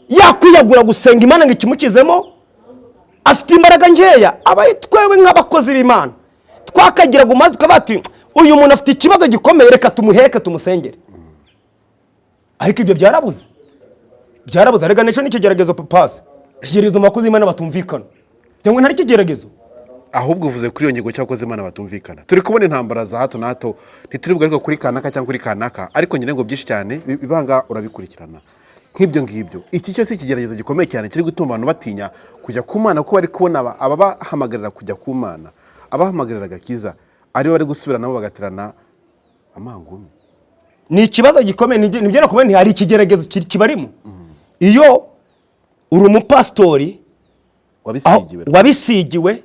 yakwiyagura gusenga Imana ngo ikimukizemo afite imbaraga nkeya. Aba twewe nk'abakozi b'Imana twakagiraga umaze tukavuga ati: "Uyu muntu afite ikibazo gikomeye, reka tumuheke, tumusengere." Ariko ibyo byarabuze, byarabuze. Reka nicyo n'ikigeragezo pasi, ikigeragezo mu bakozi b'Imana batumvikana, cyangwa ntari ikigeragezo. Ahubwo uvuze kuri iyo ngingo cy'abakozi Imana batumvikana, turi kubona intambara za hato na hato. Ntituri bugaruke kuri kanaka cyangwa kuri kanaka, ariko ngira ngo byinshi cyane ibanga urabikurikirana nk'ibyo ngibyo. Iki cyo si ikigeragezo gikomeye cyane kiri gutuma abantu batinya kujya ku Mana, ko bari kubona ababahamagarira kujya ku Mana, abahamagarira agakiza, aribo bari gusubira nabo bagaterana amangumi? Ni ikibazo gikomeye. Nibyo nakubwiye nti hari ikigeragezo kibarimo. Iyo uri umupasitori Wabisigiwe. Wabisigiwe,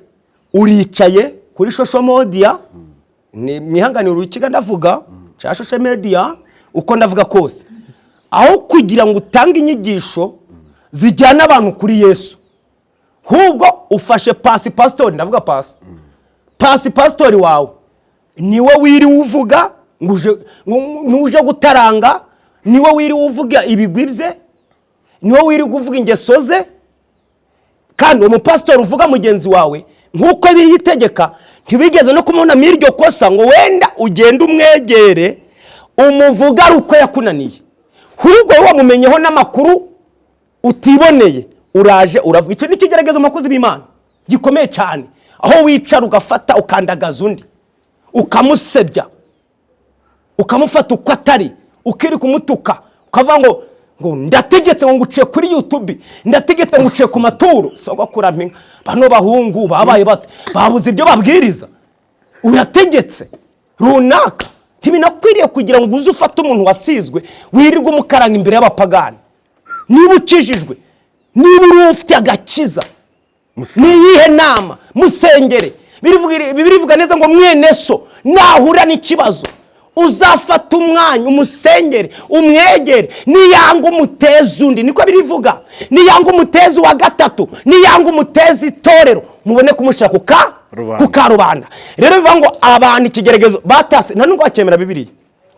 uricaye kuri social media, ni mwihanganire urukiga ndavuga cya social media, uko ndavuga kose, aho kugira ngo utange inyigisho zijyana abantu kuri Yesu, ahubwo ufashe pasi pasitori, ndavuga pasi pasi pasitori wawe, niwe wiriwe uvuga ngo nuje gutaranga, niwe wiriwe uvuga ibigwi bye, niwe wiriwe uvuga ingeso ze. Kandi uwo mupasitori uvuga mugenzi wawe, nk'uko biri itegeka, ntiwigeze no kumubona muri iryo kosa ngo wenda ugende umwegere umuvuga ari uko yakunaniye. Ahubwo wowe wamumenyeho n'amakuru utiboneye, uraje uravuga. Icyo ni ikigeragezo mu bakozi b'Imana gikomeye cyane, aho wicara ugafata ukandagaza undi, ukamusebya, ukamufata uko atari, ukiri kumutuka, ukavuga ngo ndategetse, ngo nguciye kuri YouTube, ndategetse ngo nguciye ku maturo. Sogokuru mpinga, bano bahungu babaye bate? Babuze ibyo babwiriza? Urategetse runaka. Ntibinakwiriye kugira ngo uze ufate umuntu wasizwe wirirwe umukaranga imbere y'abapagani. Niba ukijijwe, niba uri ufite agakiza, ni iyihe nama? Musengere. Bibiliya ivuga neza ngo mwene so nahura n'ikibazo Uzafata umwanya umusengere, umwegere, niyanga umuteze undi, niko birivuga, niyanga umuteze wa gatatu, niyanga umuteze itorero, mubone kumushyira ku ka Rubanda. ku karubanda. Rero bivuga ngo abantu ikigeragezo batase, nta nubwo bakemera Bibiliya.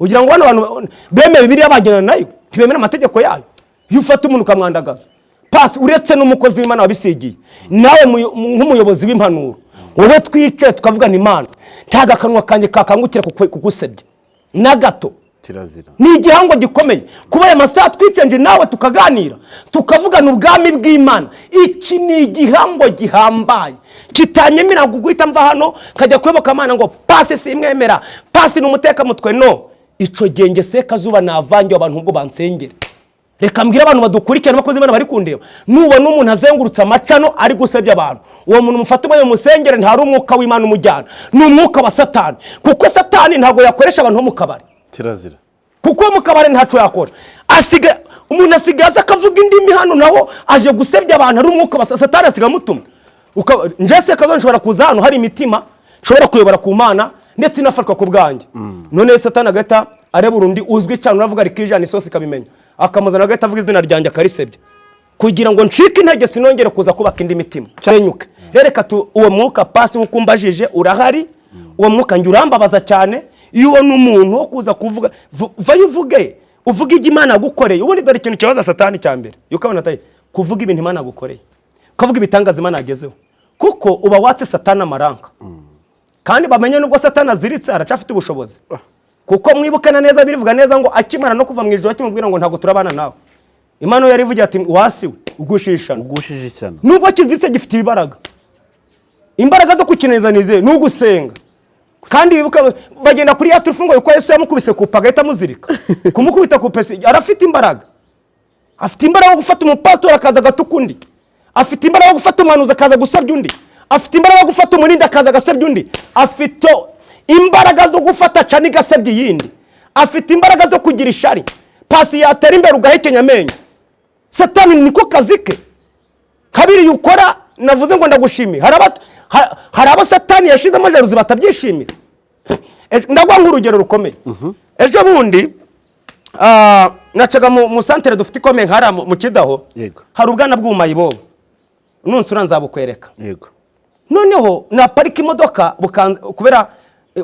Ugira ngo bano bantu bemeye Bibiliya bagendana nayo? Ntibemera amategeko yayo. Iyo ufata umuntu ukamwandagaza, pasi, uretse n'umukozi w'Imana wabisigiye, nawe nk'umuyobozi w'impanuro, wowe twicaye tukavugana Imana, ntago akanwa kanjye kakangukira kugusebya na gato. Kirazira. Ni igihango gikomeye kuba aya masaha twicenje nawe, tukaganira, tukavugana ubwami bw'Imana. Iki ni igihango gihambaye kitanyemera guhita mva hano nkajya kuyoboka Amana ngo pasi simwemera, pasi ni umutekamutwe. No ico genge Sekazuba navangiwe abantu ubwo bansengera. Reka mbwire abantu badukurikirana, abakozi b'Imana bari kundeba: nubona umuntu azengurutse amacano ari gusebya abantu, uwo muntu mufate umwanya musengere. Ntari umwuka w'Imana umujyana, ni umwuka wa Satani, kuko Satani ntabwo yakoresha abantu bo mu kabari. Kirazira. Kuko mu kabari ntaco yakora. Asiga umuntu asigaye aza akavuga indimi hano, naho aje gusebya abantu, ari umwuka wa Satani asigaye amutuma. Nje Sekazo nshobora kuza hano hari imitima nshobora kuyobora ku Mana, ndetse inafatwa ku bwanjye. None Satani agahita areba urundi uzwi cyane uravuga rikijana, isosi ikabimenya, akamuzana, agahita avuga izina ryanjye akarisebya kugira ngo ncike intege, sinongere kuza kubaka indi mitima, senyuke. Rero reka uwo mwuka, pasi, nk'uko umbajije, urahari. Uwo mwuka njye urambabaza cyane. Iyo ubona umuntu wo kuza kuvuga, vayo uvuge, uvuge ibyo Imana yagukoreye. Ubundi dore ikintu kibaza Satani cya mbere, iyo ukabona atari kuvuga ibintu Imana yagukoreye, ukavuga ibitangaza Imana yagezeho, kuko uba watse Satani amaranka. Kandi bamenye, nubwo Satani aziritse, aracyafite ubushobozi, kuko mwibukana neza, birivuga neza ngo akimara no kuva mu ijoro, akimubwira ngo ntabwo turabana nawe, Imana yari ivugira ati: "Wasiwe ugushishana." Ugushije ishyano. Nubwo kiziritse gifite imbaraga. Imbaraga zo kukineza nizeye ni ugusenga. Kandi wibuka bagenda kuri ya turufu ngo yuko Yesu yamukubise kupa agahita amuzirika. Kumukubita kupa, arafite imbaraga. Afite imbaraga yo gufata umupasitori akaza agatuka undi, afite imbaraga yo gufata umuhanuzi akaza gusebya undi, afite imbaraga yo gufata umurindi akaza agasebya undi, afite imbaraga zo gufata cani igasebya iyindi, afite imbaraga zo kugira ishari. Pasi, yatera imbere ugahekenya amenyo. Satani niko kazi ke. Kabiri ukora navuze ngo ndagushimiye, hari abo Satani yashizemo jalousie batabyishimira. Ndaguha nk'urugero rukomeye. Ejo bundi nacaga mu santere dufite ikomeye nk'hariya mu Kidaho. Hari ubwana bw'ubumayibobo, nunsura nzabukwereka. Noneho naparika imodoka bukanze, kubera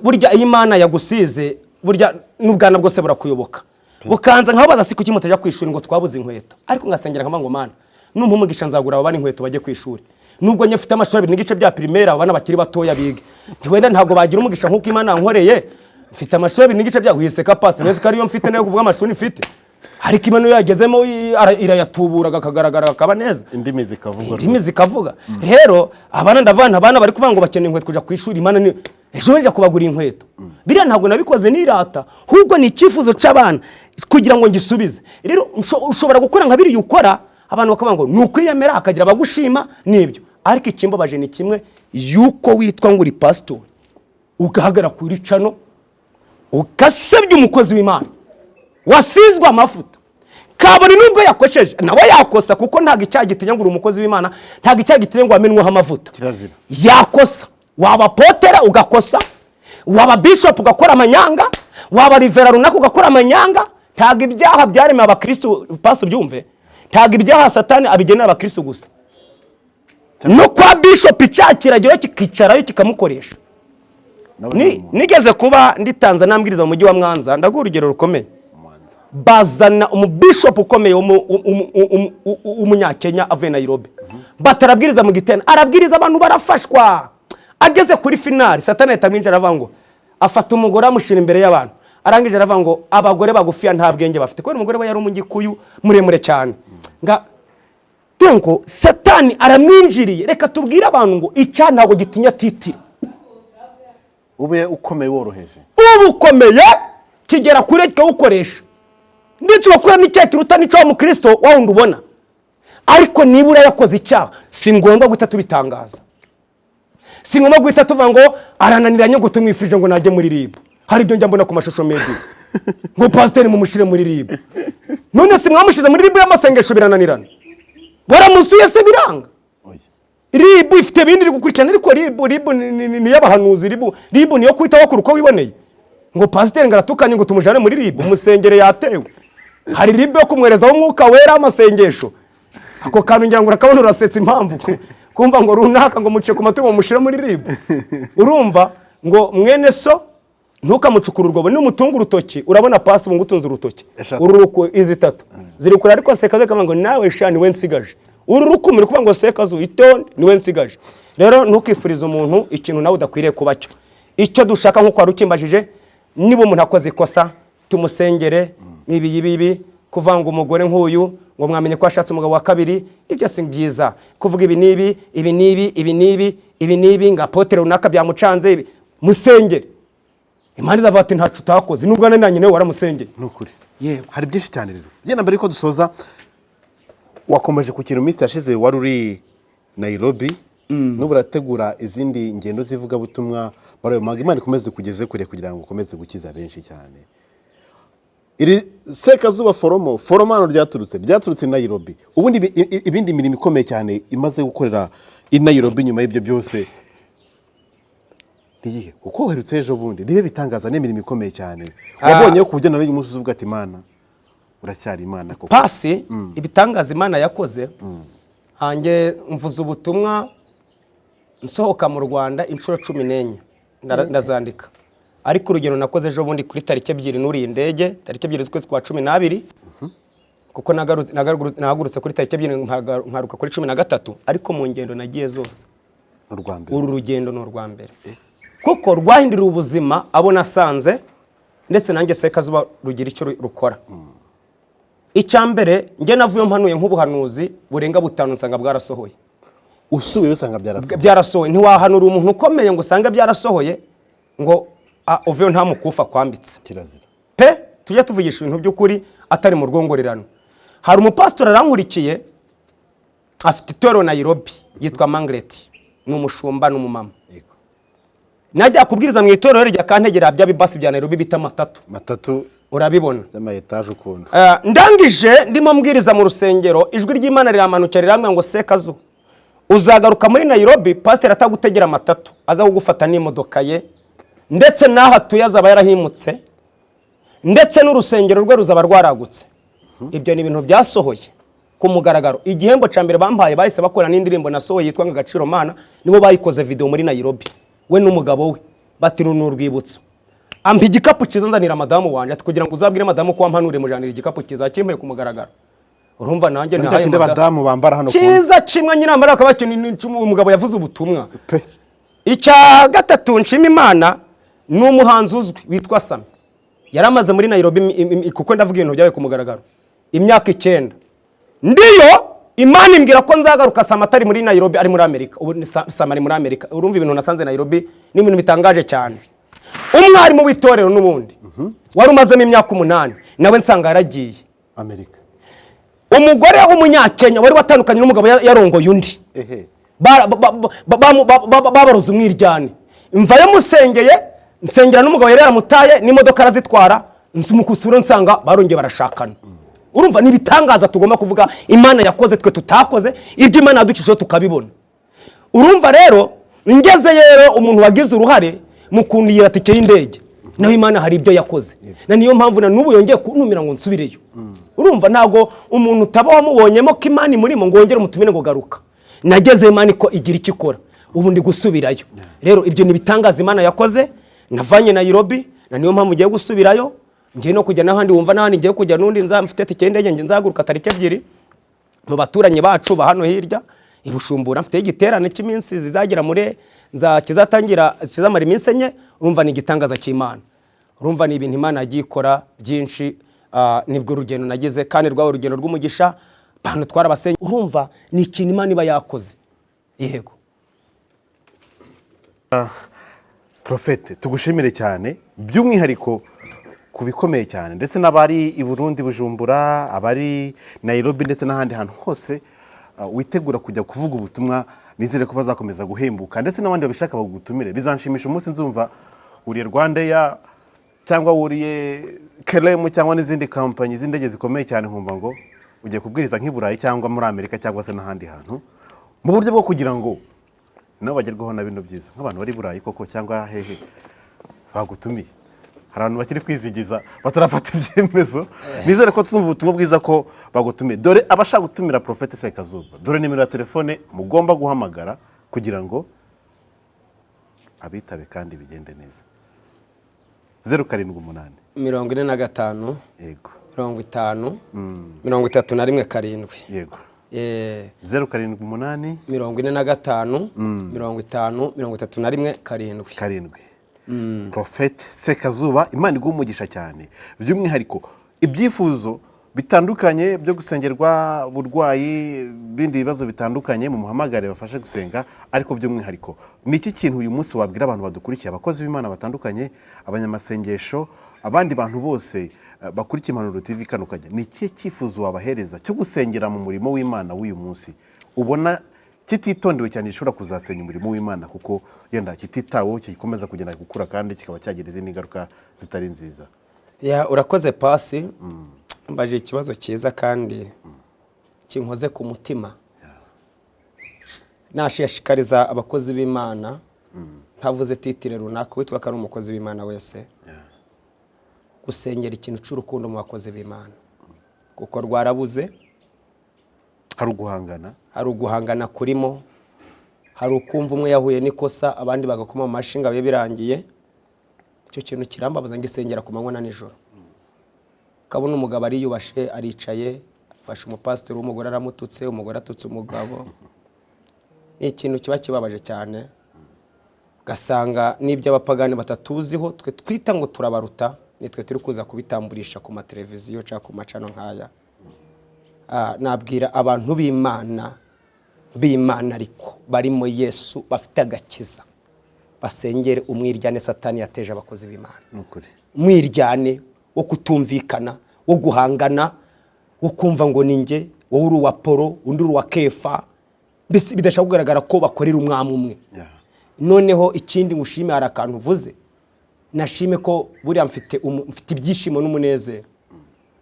burya iyo Imana yagusize, burya n'ubwana bwose burakuyoboka. Bukanza nkababaza: "Si kuki mutajya ku ishuri?" Ngo twabuze inkweto. Ariko ngasengera nkavuga ngo: "Mana, numpa umugisha nzagura abo bana inkweto bajye ku ishuri, nubwo njye mfite amashuri 2.5 bya primaire, abo bana bakiri batoya bige." Ntiwenda ntabwo bagira umugisha nk'uko Imana yankoreye. Mfite amashuri 2.5 bya wiseka pasi neza ko ariyo mfite, nayo kuvuga amashuri mfite, ariko Imana iyo yagezemo irayatubura akagaragara akaba neza. Indimi zikavuga. Indimi zikavuga. Rero abana, ndavana abana bari kuvuga ngo bakeneye inkweto kujya ku ishuri. Imana ni ejo njya kubagura inkweto. Biriya ntabwo nabikoze nirata, ahubwo ni icyifuzo cy'abana kugira ngo ngisubize. Rero ushobora gukora nka biriya ukora, abantu bakavuga ngo ni ukwiyemera, hakagira abagushima n'ibyo. Ariko ikimbabaje ni kimwe, yuko witwa ngo uri pasitori, ugahagarara kuri cano ugasebya umukozi w'Imana wasizwe amavuta, kabone nubwo yakosheje. Nawe yakosa, kuko ntabwo icyaha gitinya ngo uri umukozi w'Imana, ntabwo icyaha gitinya ngo wamenweho amavuta. Kirazira. Yakosa, waba potere ugakosa, waba bishop ugakora amanyanga, waba rivera runaka ugakora amanyanga. Ntabwo ibyaha byaremewe abakristu. Pasi, ubyumve, ntabwo ibyaha Satani abigenera abakristu gusa. No kwa bishop icyaha kirageraho, kikicarayo, kikamukoresha. Nawe ni umuntu. Nigeze kuba ndi Tanzania, mbwiriza mu mujyi wa Mwanza. Ndaguha urugero rukomeye. Mwanza. Bazana umubishopu ukomeye w'umunyakenya avuye Nairobi, batarabwiriza mu gitena, arabwiriza, abantu barafashwa. Ageze kuri finale, Satani ahita amwinjira, aravuga ngo afata umugore amushyira imbere y'abantu, arangije aravuga ngo abagore bagufiya nta bwenge bafite, kubera umugore we yari umugikuyu muremure cyane. Nga donc Satani aramwinjiriye. Reka tubwire abantu ngo icyaha ntabwo gitinya titre. Ube ukomeye woroheje. Uba ukomeye kigera kure kikawukoresha, ndetse ugakora n'icyaha kiruta n'icyo wa mukristo wa wundi ubona. Ariko niba urayakoze icyaha, si ngombwa guhita tubitangaza, si ngombwa guhita tuvuga ngo arananiranye, ngo tumwifurije ngo najye muri RIB. Hari ibyo njya mbona ku mashusho media, ngo pasiteri mumushyire muri RIB. None si mwamushyize muri RIB y'amasengesho birananirana? Waramusuye se biranga? Oya. RIB ifite ibindi iri gukurikirana, ariko RIB ni iy'abahanuzi. RIB niyo kwitaho kure uko wiboneye. Ngo pasiteri ngo aratukanye, ngo tumujane muri RIB. Umusengere yatewe, hari RIB yo kumwerezaho umwuka wera, amasengesho. Ako kantu ngira ngo urakabona, urasetsa. Impamvu kumva ngo runaka ngo muce ku matungo, mushire muri RIB. Urumva ngo mwene so ntukamucukure urwobo, numutunga urutoki urabona pasi ngo utunze urutoki. Eshatu. Uru ruku izi tatu ziri kure, ariko sekazu ikavuga ngo nawe sha niwe nsigaje. Uru rukumi rukuvuga ngo sekazu itonde, niwe nsigaje. Rero ntukifurize umuntu ikintu nawe udakwiriye kuba cyo. Icyo dushaka, nk'uko wari ukimbajije, niba umuntu akoze ikosa tumusengere. Ibi ibi kuvanga umugore nk'uyu ngo mwamenye ko ashatse umugabo wa kabiri, ibyo si byiza. Kuvuga ibi n'ibi, ibi n'ibi, ibi n'ibi, ibi n'ibi, ngo apôtre runaka byamucanze ibi, musengere. Imana izavuga ati ntacu utakoze nubwo nananye nawe waramusengeye. Ni ukuri. Yego. Hari byinshi cyane. Rero genda, mbere yuko dusoza, wakomeje ku kintu minsi yashize wari uri Nairobi, n'ubu urategura izindi ngendo z'ivugabutumwa muri ayo mahanga. Imana ikomeze kugeze kure kugira ngo ukomeze gukiza benshi cyane. Iri Sekazuba foromo foromano ryaturutse i Nairobi. Ubundi ibindi mirimo ikomeye cyane imaze gukorera i Nairobi nyuma y'ibyo byose ni iyihe? Kuko uherutse ejo bundi, nibe bitangaza n'imirimo ikomeye cyane wabonye ku buryo nawe uyu munsi uvuga ati Imana uracyari Imana koko. Pasi ibitangaza Imana yakoze hanjye, mvuze ubutumwa nsohoka mu Rwanda inshuro 14, ndazandika. Ariko urugero nakoze ejo bundi kuri tariki 2, nuriye indege tariki 2 z'ukwezi kwa 12, kuko nahagurutse kuri tariki 2, nkaruka kuri 13. Ariko mu ngendo nagiye zose, Mu rwa mbere, uru rugendo ni urwa mbere kuko rwahinduriye ubuzima abo nasanze, ndetse nanjye Sekazuba rugira icyo rukora. Icya mbere, njye navuye mpanuye nk'ubuhanuzi burenga butanu, nsanga bwarasohoye. Usubiye usanga byarasohoye. Byarasohoye. Ntiwahanura umuntu ukomeye ngo usange byarasohoye ngo uveyo nta mukufi akwambitse. Kirazira. Pe, tujye tuvugisha ibintu by'ukuri atari mu rwongorerano. Hari umupasitori arankurikiye, afite itorero Nairobi, yitwa Mangreti, ni umushumba, ni umumama. Najya kubwiriza mu itorero rya kantegera bya bibasi bya Nairobi bita matatu. Matatu. Urabibona. By'ama etaje ukuntu. Ndangije ndimo mbwiriza mu rusengero, ijwi ry'Imana riramanukira rirambwira ngo Sekazu, uzagaruka muri Nairobi pasiteri atagutegera amatatu, aza kugufata n'imodoka ye, ndetse n'aho atuye azaba yarahimutse, ndetse n'urusengero rwe ruzaba rwaragutse. Ibyo ni ibintu byasohoye ku mugaragaro. Igihembo cya mbere bampaye, bahise bakora n'indirimbo nasohoye yitwa ngo Agaciro Mana, nibo bayikoze video muri Nairobi, we n'umugabo we. Bati uru ni urwibutso. Ampa igikapu cyiza, nzanira madamu wanjye, ati kugira ngo uzabwire madamu ko wampanuriye, mujanira igikapu cyiza kimpuye ku mugaragaro. Urumva nanjye Muri cya nahaye kindi abadamu bambara hano ku cyiza kimwe nyine amara akaba umugabo yavuze ubutumwa. Pe. Icya gatatu nshima Imana ni umuhanzi uzwi witwa Sami, yari amaze muri Nairobi kuko ndavuga ibintu byabaye ku mugaragaro, imyaka 9. Ndiyo Imana imbwira ko nzagaruka Sami atari muri Nairobi, ari muri Amerika. Ubu ni Sami ari muri Amerika. Urumva ibintu nasanze Nairobi ni ibintu bitangaje cyane. Umwarimu w'itorero n'ubundi wari umazemo imyaka 8, nawe nsanga yaragiye Amerika. Umugore w'umunyakenya wari watandukanye n'umugabo yarongoye undi, Ehe. Babaroze umwiryane. Mvayo musengeye, nsengera n'umugabo yari yaramutaye, n'imodoka arazitwara. Mukusura nsanga barongeye barashakana. Urumva ni ibitangaza tugomba kuvuga Imana yakoze twe tutakoze, ibyo Imana yaducishijeho tukabibona. Urumva rero ngeze rero umuntu wagize uruhare mu kundihira tike y'indege, naho Imana hari ibyo yakoze, na niyo mpamvu na n'ubu yongeye kuntumira ngo nsubireyo. Urumva ntabwo umuntu utaba wamubonyemo ko Imana imurimo ngo wongere umutumire ngo garuka. Nageze Imana ko igira icyo ikora, ubu ndi gusubirayo. Rero ibyo ni ibitangaza Imana yakoze navanye Nairobi, na niyo mpamvu ngiye gusubirayo, ngiye no kujya n'ahandi, wumva n'ahandi ngiye kujya n'undi mfite tike y'indege, ngiye nzahaguruka tariki 2 mu baturanyi bacu ba hano hirya i Bujumbura, mfite igiterane cy'iminsi zizagera muri za kizatangira kizamara iminsi 4. Urumva ni igitangaza cy'Imana. Urumva ni ibintu Imana yagiye ikora byinshi. Nibwo rugendo nagize kandi rwaba urugendo rw'umugisha, abantu twarabasenye. Urumva ni ikintu Imana iba yakoze. Yego. Prophète, tugushimire cyane by'umwihariko ku bikomeye cyane, ndetse n'abari i Burundi Bujumbura, abari Nairobi ndetse n'ahandi hantu hose witegura kujya kuvuga ubutumwa, nizere ko bazakomeza guhembuka, ndetse n'abandi babishaka bagutumire. Bizanshimisha umunsi nzumva wuriye RwandAir cyangwa wuriye KLM cyangwa n'izindi kampanyi z'indege zikomeye cyane, nkumva ngo ugiye kubwiriza nk'i Burayi cyangwa muri Amerika cyangwa se n'ahandi hantu, mu buryo bwo kugira ngo nabo bagerweho na bino byiza nk'abantu bari i Burayi koko cyangwa hehe bagutumiye. Hari abantu bakiri kwizigiza, batarafata ibyemezo. Nizere ko tuzumva ubutumwa bwiza ko bagutumiye. Dore abashaka gutumira Prophète Sekazuba, dore nimero ya telefone mugomba guhamagara kugira ngo abitabe kandi bigende neza: 078 45. 50 31 7. 078 45 50 31 7. 7. Prophète Sekazuba, Imana iguha umugisha cyane. By'umwihariko ibyifuzo bitandukanye byo gusengerwa, uburwayi, ibindi bibazo bitandukanye, mu muhamagare bafashe gusenga. Ariko by'umwihariko, ni iki kintu uyu munsi wabwira abantu badukurikiye, abakozi b'Imana batandukanye, abanyamasengesho, abandi bantu bose bakurikiye Impanuro TV kano kanya? Ni ikihe cyifuzo wabahereza cyo gusengera mu murimo w'Imana w'uyu munsi, ubona kititondewe cyane gishobora kuzasenya umurimo w'Imana, kuko yenda kititaweho kikomeza kugenda gukura kandi kikaba cyagira izindi ngaruka zitari nziza? Ya, urakoze pasi, mbaje ikibazo cyiza kandi kinkoze ku mutima. Nashishikariza abakozi b'Imana, ntavuze titre runaka, witwa ko ari umukozi w'Imana wese, gusengera ikintu cy'urukundo mu bakozi b'Imana, kuko rwarabuze. Hari uguhangana. Hari uguhangana kurimo, hari ukumva umwe yahuye n'ikosa, abandi bagakoma mu mashyi ngo bibe birangiye. Icyo kintu kirambabaza, ngisengera ku manywa na nijoro. Ukabona umugabo ariyubashe, aricaye, afashe umupasiteri w'umugore aramututse, umugore atutse umugabo. Ni ikintu kiba kibabaje cyane. Ugasanga n'ibyo abapagani batatuziho, twe twita ngo turabaruta, nitwe turi kuza kubitamburisha ku mateleviziyo cyangwa ku macano nk'aya. Nabwira abantu b'Imana, b'Imana ariko barimo Yesu, bafite agakiza, basengere umwiryane Satani yateje abakozi b'Imana. Ni ukuri. Umwiryane wo kutumvikana, wo guhangana, wo kumva ngo ni njye, wowe uri uwa Polo, undi uri uwa Kefa, mbese bidashobora kugaragara ko bakorera umwami umwe. Noneho ikindi ngushime, hari akantu uvuze nashime, ko buriya mfite ibyishimo n'umunezero.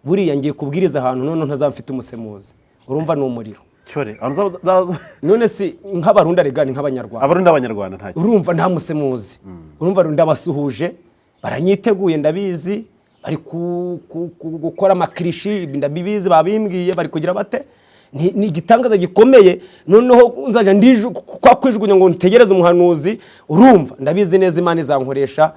Buriya ngiye kubwiriza ahantu noneho ntazaba mfite umusemuzi. Urumva ni umuriro. Cyore abantu None si nk'Abarundi arega, ni nk'Abanyarwanda. Abarundi, Abanyarwanda, nta kintu. Urumva nta musemuzi. Urumva ndabasuhuje, baranyiteguye, ndabizi, bari gukora amakirishi, ndabibizi, babimbwiye, bari kugira bate. Ni igitangaza gikomeye. Noneho nzaja ndiju kwa kwijugunya ngo ntegereze umuhanuzi. Urumva ndabizi neza Imana izankoresha.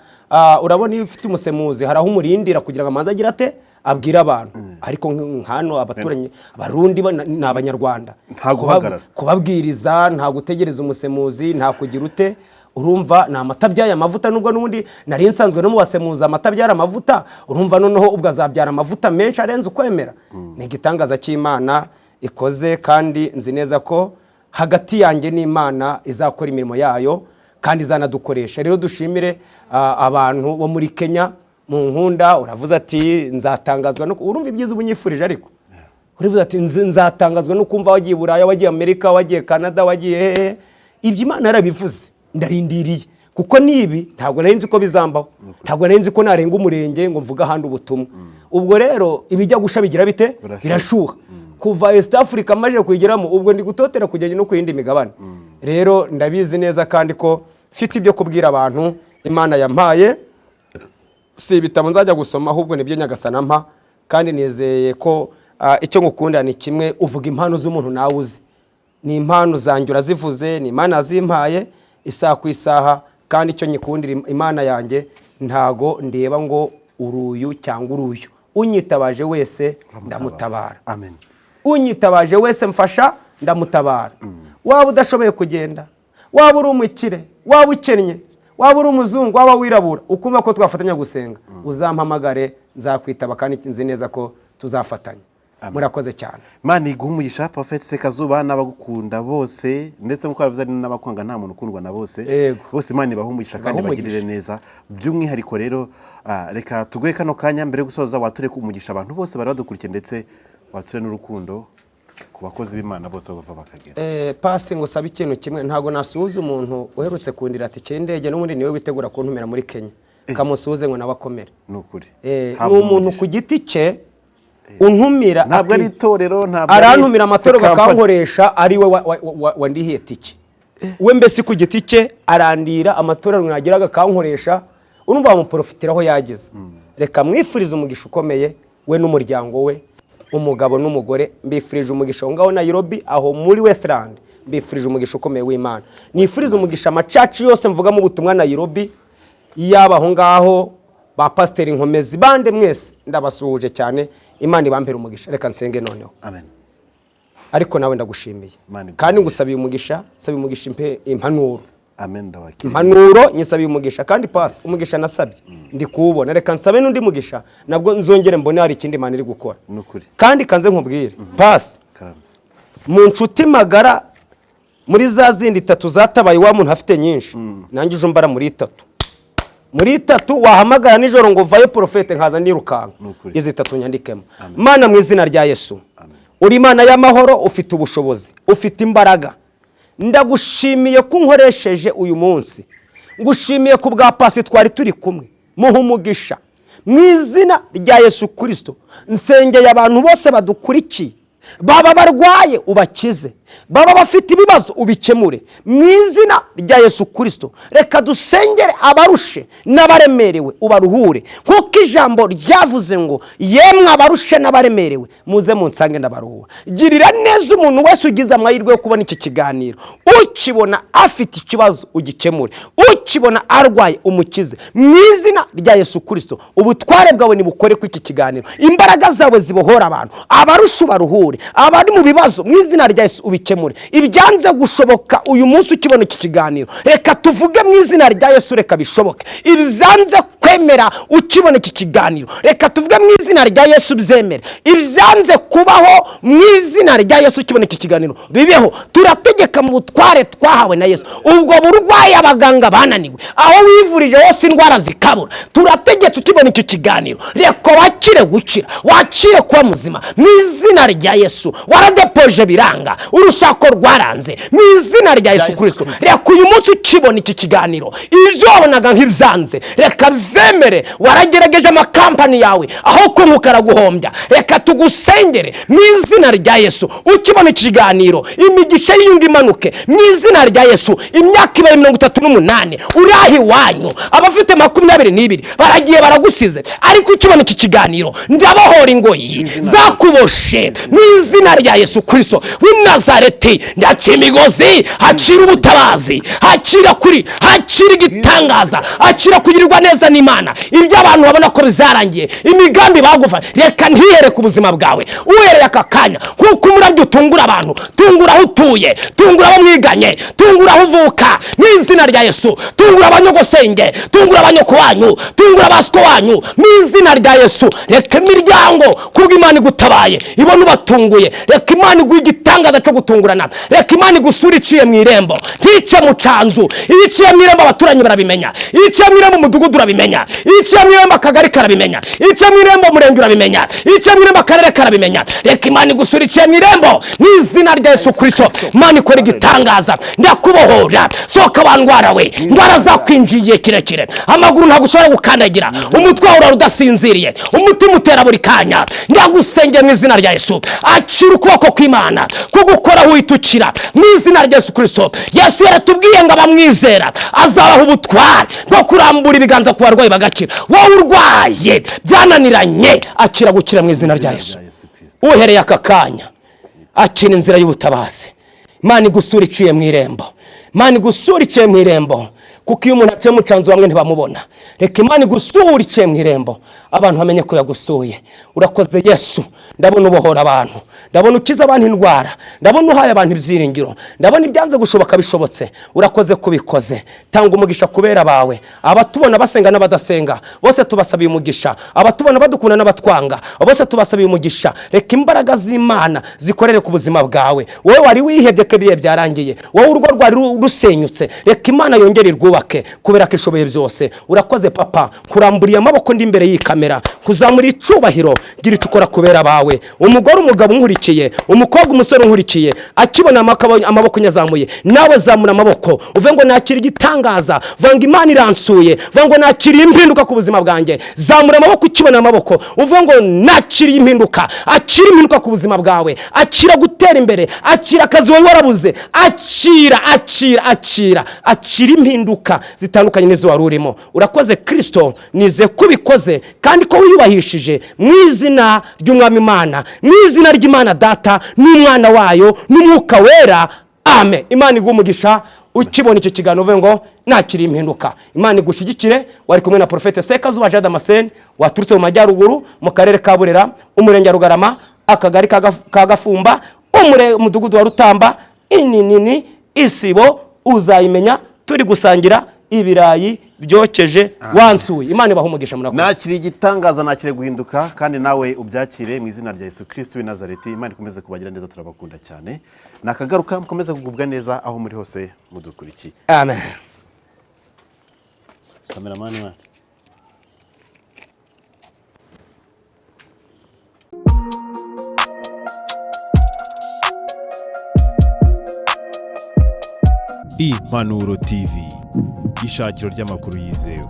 Urabona iyo ufite umusemuzi, hari aho umurindira kugira ngo amaze agira ate, abwire abantu. Ariko nk'hano abaturanyi Abarundi ni Abanyarwanda. Nta guhagarara. Kubabwiriza nta gutegereza umusemuzi, nta kugira ute. Urumva ni amata abyaye amavuta, nubwo n'ubundi nari nsanzwe no mu basemuzi, amata abyara amavuta. Urumva noneho ubwo azabyara amavuta menshi arenze ukwemera. Ni igitangaza cy'Imana ikoze, kandi nzi neza ko hagati yanjye n'Imana izakora imirimo yayo kandi izanadukoresha. Rero dushimire abantu bo muri Kenya mu nkunda. Uravuze ati nzatangazwa no urumva ibyiza uba unyifurije, ariko urivuze ati nzatangazwa no kumva wagiye i Buraya, wagiye Amerika, wagiye Canada, wagiye hehe. Ibyo Imana yarabivuze, ndarindiriye, kuko nibi ntabwo nari nzi ko bizambaho, ntabwo nari nzi ko narenga umurenge ngo mvuge ahandi ubutumwa. Ubwo rero ibijya gusha bigira bite? Birashuha. Birashuha. Kuva East Africa maje kuyigeramo, ubwo ndi gutotera kujya no ku yindi migabane. Rero ndabizi neza kandi ko mfite ibyo kubwira abantu Imana yampaye. Si ibitabo nzajya gusoma, ahubwo nibyo Nyagasana mpa. Kandi nizeye ko icyo ngukunda ni kimwe: uvuga impano z'umuntu nawe uzi. Ni impano zanjye urazivuze, ni Imana yazimpaye isaha ku isaha. Kandi icyo nyikundira Imana yanjye, ntago ndeba ngo uruyu cyangwa uruyu, unyitabaje wese ndamutabara. Amen. Unyitabaje wese mfasha, ndamutabara. Waba udashoboye kugenda, waba uri umukire, waba ukennye, waba uri umuzungu, waba wirabura, ukumva ko twafatanya gusenga, uzampamagare, nzakwitaba, kandi nzi neza ko tuzafatanya. Murakoze cyane. Imana iguha umugisha, Prophète Sekazuba, n'abagukunda bose, ndetse nk'uko babivuze, hari n'abakwanga. Nta muntu ukundwa na bose. Bose Imana ibahe umugisha kandi Ibahe umugisha. bagirire neza. By'umwihariko rero, reka tuguhe kano kanya mbere yo gusoza, wature umugisha abantu bose bari badukurikiye, ndetse wature n'urukundo ku bakozi b'Imana bose aho bava bakagera. Pasi, ngo sabe ikintu kimwe: ntabwo nasuhuza umuntu uherutse kundira tike y'indege, n'ubundi niwe witegura kuntumira muri Kenya, kamusuhuze ngo nawe akomere. Ni ukuri. Ni Habwa umuntu umugisha. ku giti cye untumira. Ntabwo ari itorero, ntabwo ari Arantumira amatoro, si company. bakankoresha, ari we wandihiye tike. We mbese ku giti cye arandira amatorero nageraga akankoresha. Urumva bamuporofitiraho yageze. Reka mwifurize umugisha ukomeye, we n'umuryango we, umugabo n'umugore. Mbifurije umugisha aho ngaho Nairobi, aho muri Westland. Mbifurije umugisha ukomeye w'Imana. Nifurize umugisha amacaci yose mvugamo ubutumwa Nairobi, yaba aho ngaho ba Pasiteri Nkomezi, bande mwese ndabasuhuje cyane. Imana ibampere umugisha. Reka nsenge noneho. Amen. Ariko nawe ndagushimiye. Imana iguhe Kandi ngusabiye umugisha, nsabiye umugisha impanuro. Amen, ndawakiriye. Impanuro nyisabiye umugisha, kandi pasi umugisha nasabye ndi kuwubona. Reka nsabe n'undi mugisha, nabwo nzongere mbone hari ikindi Imana iri gukora. Ni ukuri. Kandi kanze nkubwire, pasi, Karame. mu nshuti magara, muri za zindi itatu zatabaye, wa muntu afite nyinshi, nanjye uje umbara muri itatu. Muri itatu wahamagara nijoro ngo vayo porofete, nkaza nirukanka. Ni ukuri. Izi itatu nyandikemo. Mana, mu izina rya Yesu, uri Imana y'amahoro, ufite ubushobozi, ufite imbaraga. Ndagushimiye ko unkoresheje uyu munsi. Ngushimiye ku bwa pasi twari turi kumwe, muha umugisha mu izina rya Yesu Kirisito. Nsengeye abantu bose badukurikiye, baba barwaye ubakize, baba bafite ibibazo ubikemure mu izina rya Yesu Kirisito. Reka dusengere abarushe n'abaremerewe, ubaruhure, kuko ijambo ryavuze ngo: "Yemwe abarushe n'abaremerewe, muze munsange ndabaruhura." Girira neza umuntu wese ugize amahirwe yo kubona iki kiganiro. Ukibona afite ikibazo ugikemure, ukibona arwaye umukize mu izina rya Yesu Kirisito. Ubutware bwawe nibukore ku iki kiganiro, imbaraga zawe zibohora abantu, abarusha ubaruhure, abari mu bibazo mu izina rya Yesu ubikemure. Ibyanze gushoboka uyu munsi ukibona iki kiganiro, reka tuvuge mu izina rya Yesu, reka bishoboke. Ibyanze kwemera ukibona iki kiganiro, reka tuvuge mu izina rya Yesu byemere. Ibyanze kubaho, mu izina rya Yesu ukibona iki kiganiro bibeho. Turategeka mu butware twahawe na Yesu. Ubwo burwayi abaganga bananiwe, aho wivurije hose indwara zikabura, turategetse, ukibona iki kiganiro reka wakire gukira, wakire kuba muzima mu izina rya Yesu. Waradepoje biranga, urushako rwaranze, mu izina rya Yesu Kirisito, reka uyu munsi ukibona iki kiganiro ibyo wabonaga nk'ibyanze reka byemere. Waragerageje amakampani yawe, aho kunguka araguhombya, reka tugusengere mu izina rya Yesu. Ukibona iki kiganiro imigisha y'iyungu imanuke mu izina rya Yesu. Imyaka ibaye 38 uraha iwanyu, abafite 22 baragiye baragusize, ariko ukibona iki kiganiro ndabohora ingoyi zakuboshe mu izina rya Yesu Kirisito w'i Nazareti. Ndaca imigozi, hakira ubutabazi, hakira kuri, hakira igitangaza, hakira kugirirwa neza n'Imana. Ibyo abantu babona ko bizarangiye, imigambi bagufa, reka ntihere ku buzima bwawe. Uhereye aka kanya, kuko umurabyo utungura abantu, tungura aho utuye, tungura abo mwiganye, tungura aho uvuka mu izina rya Yesu. Tungura abanyogosenge, tungura abanyoko wanyu, tungura abasiko wanyu mu izina rya Yesu. Reka imiryango, kubwo Imana igutabaye, ibona ubatunguye. Reka Imana iguhe igitangaza cyo gutungurana. Reka Imana igusure iciye mu irembo, ntice mu canzu. Iyo iciye mu irembo abaturanyi barabimenya, iyo iciye mu irembo umudugudu urabimenya, iyo iciye mu irembo akagari karabimenya, iyo iciye mu irembo umurenge urabimenya, iyo iciye mu irembo akarere karabimenya. Reka Imana igusure iciye mu irembo mu izina rya Yesu Kirisito. Imana ikora igitangaza. Ndakubohora, sohoka wa ndwara we, indwara zakwinjiye igihe kirekire, amaguru ntabwo ushobora gukandagira, umutwe wawe urara udasinziriye, umutima utera buri kanya. Ndagusengera mu izina rya Yesu, akira ukuboko kw'Imana kugukoraho uhita ukira mu izina rya Yesu Kirisito. Yesu yaratubwiye ngo abamwizera azabaha ubutware bwo kurambura ibiganza ku barwayi bagakira. Wowe urwaye byananiranye, akira gukira mu izina rya Yesu. Rya Yesu Kirisito. Uhereye aka kanya akira inzira y'ubutabazi. Imana igusura iciye mu irembo, Imana igusura iciye mu irembo, kuko iyo umuntu aciye mu canzu bamwe ntibamubona. Reka Imana igusura iciye mu irembo, abantu bamenye ko yagusuye. Urakoze Yesu. Ndabona ubohora abantu, ndabona ukiza abantu indwara, ndabona uhaye abantu ibyiringiro, ndabona ibyanze gushoboka bishobotse. Urakoze kubikoze. Tanga umugisha kubera bawe, abatubona basenga n'abadasenga bose tubasabiye umugisha, abatubona badukunda n'abatwanga bose tubasabiye umugisha. Reka imbaraga z'Imana zikorere ku buzima bwawe. Wowe wari wihebye ko ibihe byarangiye, wowe urugo rwari rusenyutse, reka Imana yongere irwubake kubera ko ishoboye byose. Urakoze Papa. Kuramburiye amaboko ndi imbere y'iyi kamera, kuzamura icubahiro, gira icyo ukora kubera abawe, umugore, umugabo unkurikiye. unkurikiye, umukobwa, umusore unkurikiye, akibona amaboko nyazamuye, nawe zamura amaboko uvuge ngo nakira igitangaza, vuga ngo Imana iransuye, vuga ngo nakiriye impinduka ku buzima bwanjye. Zamura amaboko ukibona amaboko uvuge ngo nakiriye impinduka. Akira impinduka ku buzima bwawe, akira gutera imbere, akira akazi wari warabuze, akira, akira, akira, akira impinduka zitandukanye n'izo wari urimo. Urakoze Kirisito, nize ko ubikoze kandi ko wiyubahishije, mu izina ry'Umwami Imana, mu izina ry'Imana Data n'Umwana wayo n'Umwuka Wera, amen. Imana iguhe umugisha. Ukibona icyo kiganiro uvuge ngo nakiriye impinduka. Imana igushyigikire. Wari kumwe na Porofete Sekazuba Jean Damascene, waturutse mu majyaruguru, mu karere ka Burera, umurenge wa Rugarama, akagari ka Gafumba, umudugudu wa Rutamba, ininini isibo uzayimenya. Turi gusangira ibirayi byokeje wansuye. Imana ibaha umugisha, murakoze. Nakiriye igitangaza, nakiriye guhinduka, kandi nawe ubyakire mu izina rya Yesu Kristo w'i Nazareti. Imana ikomeze kubagira neza, turabakunda cyane. Nakagaruka, mukomeze kugubwa neza aho muri hose mudukurikiye. Amen. Kameramani wacu. Impanuro TV, ishakiro ry'amakuru yizewe.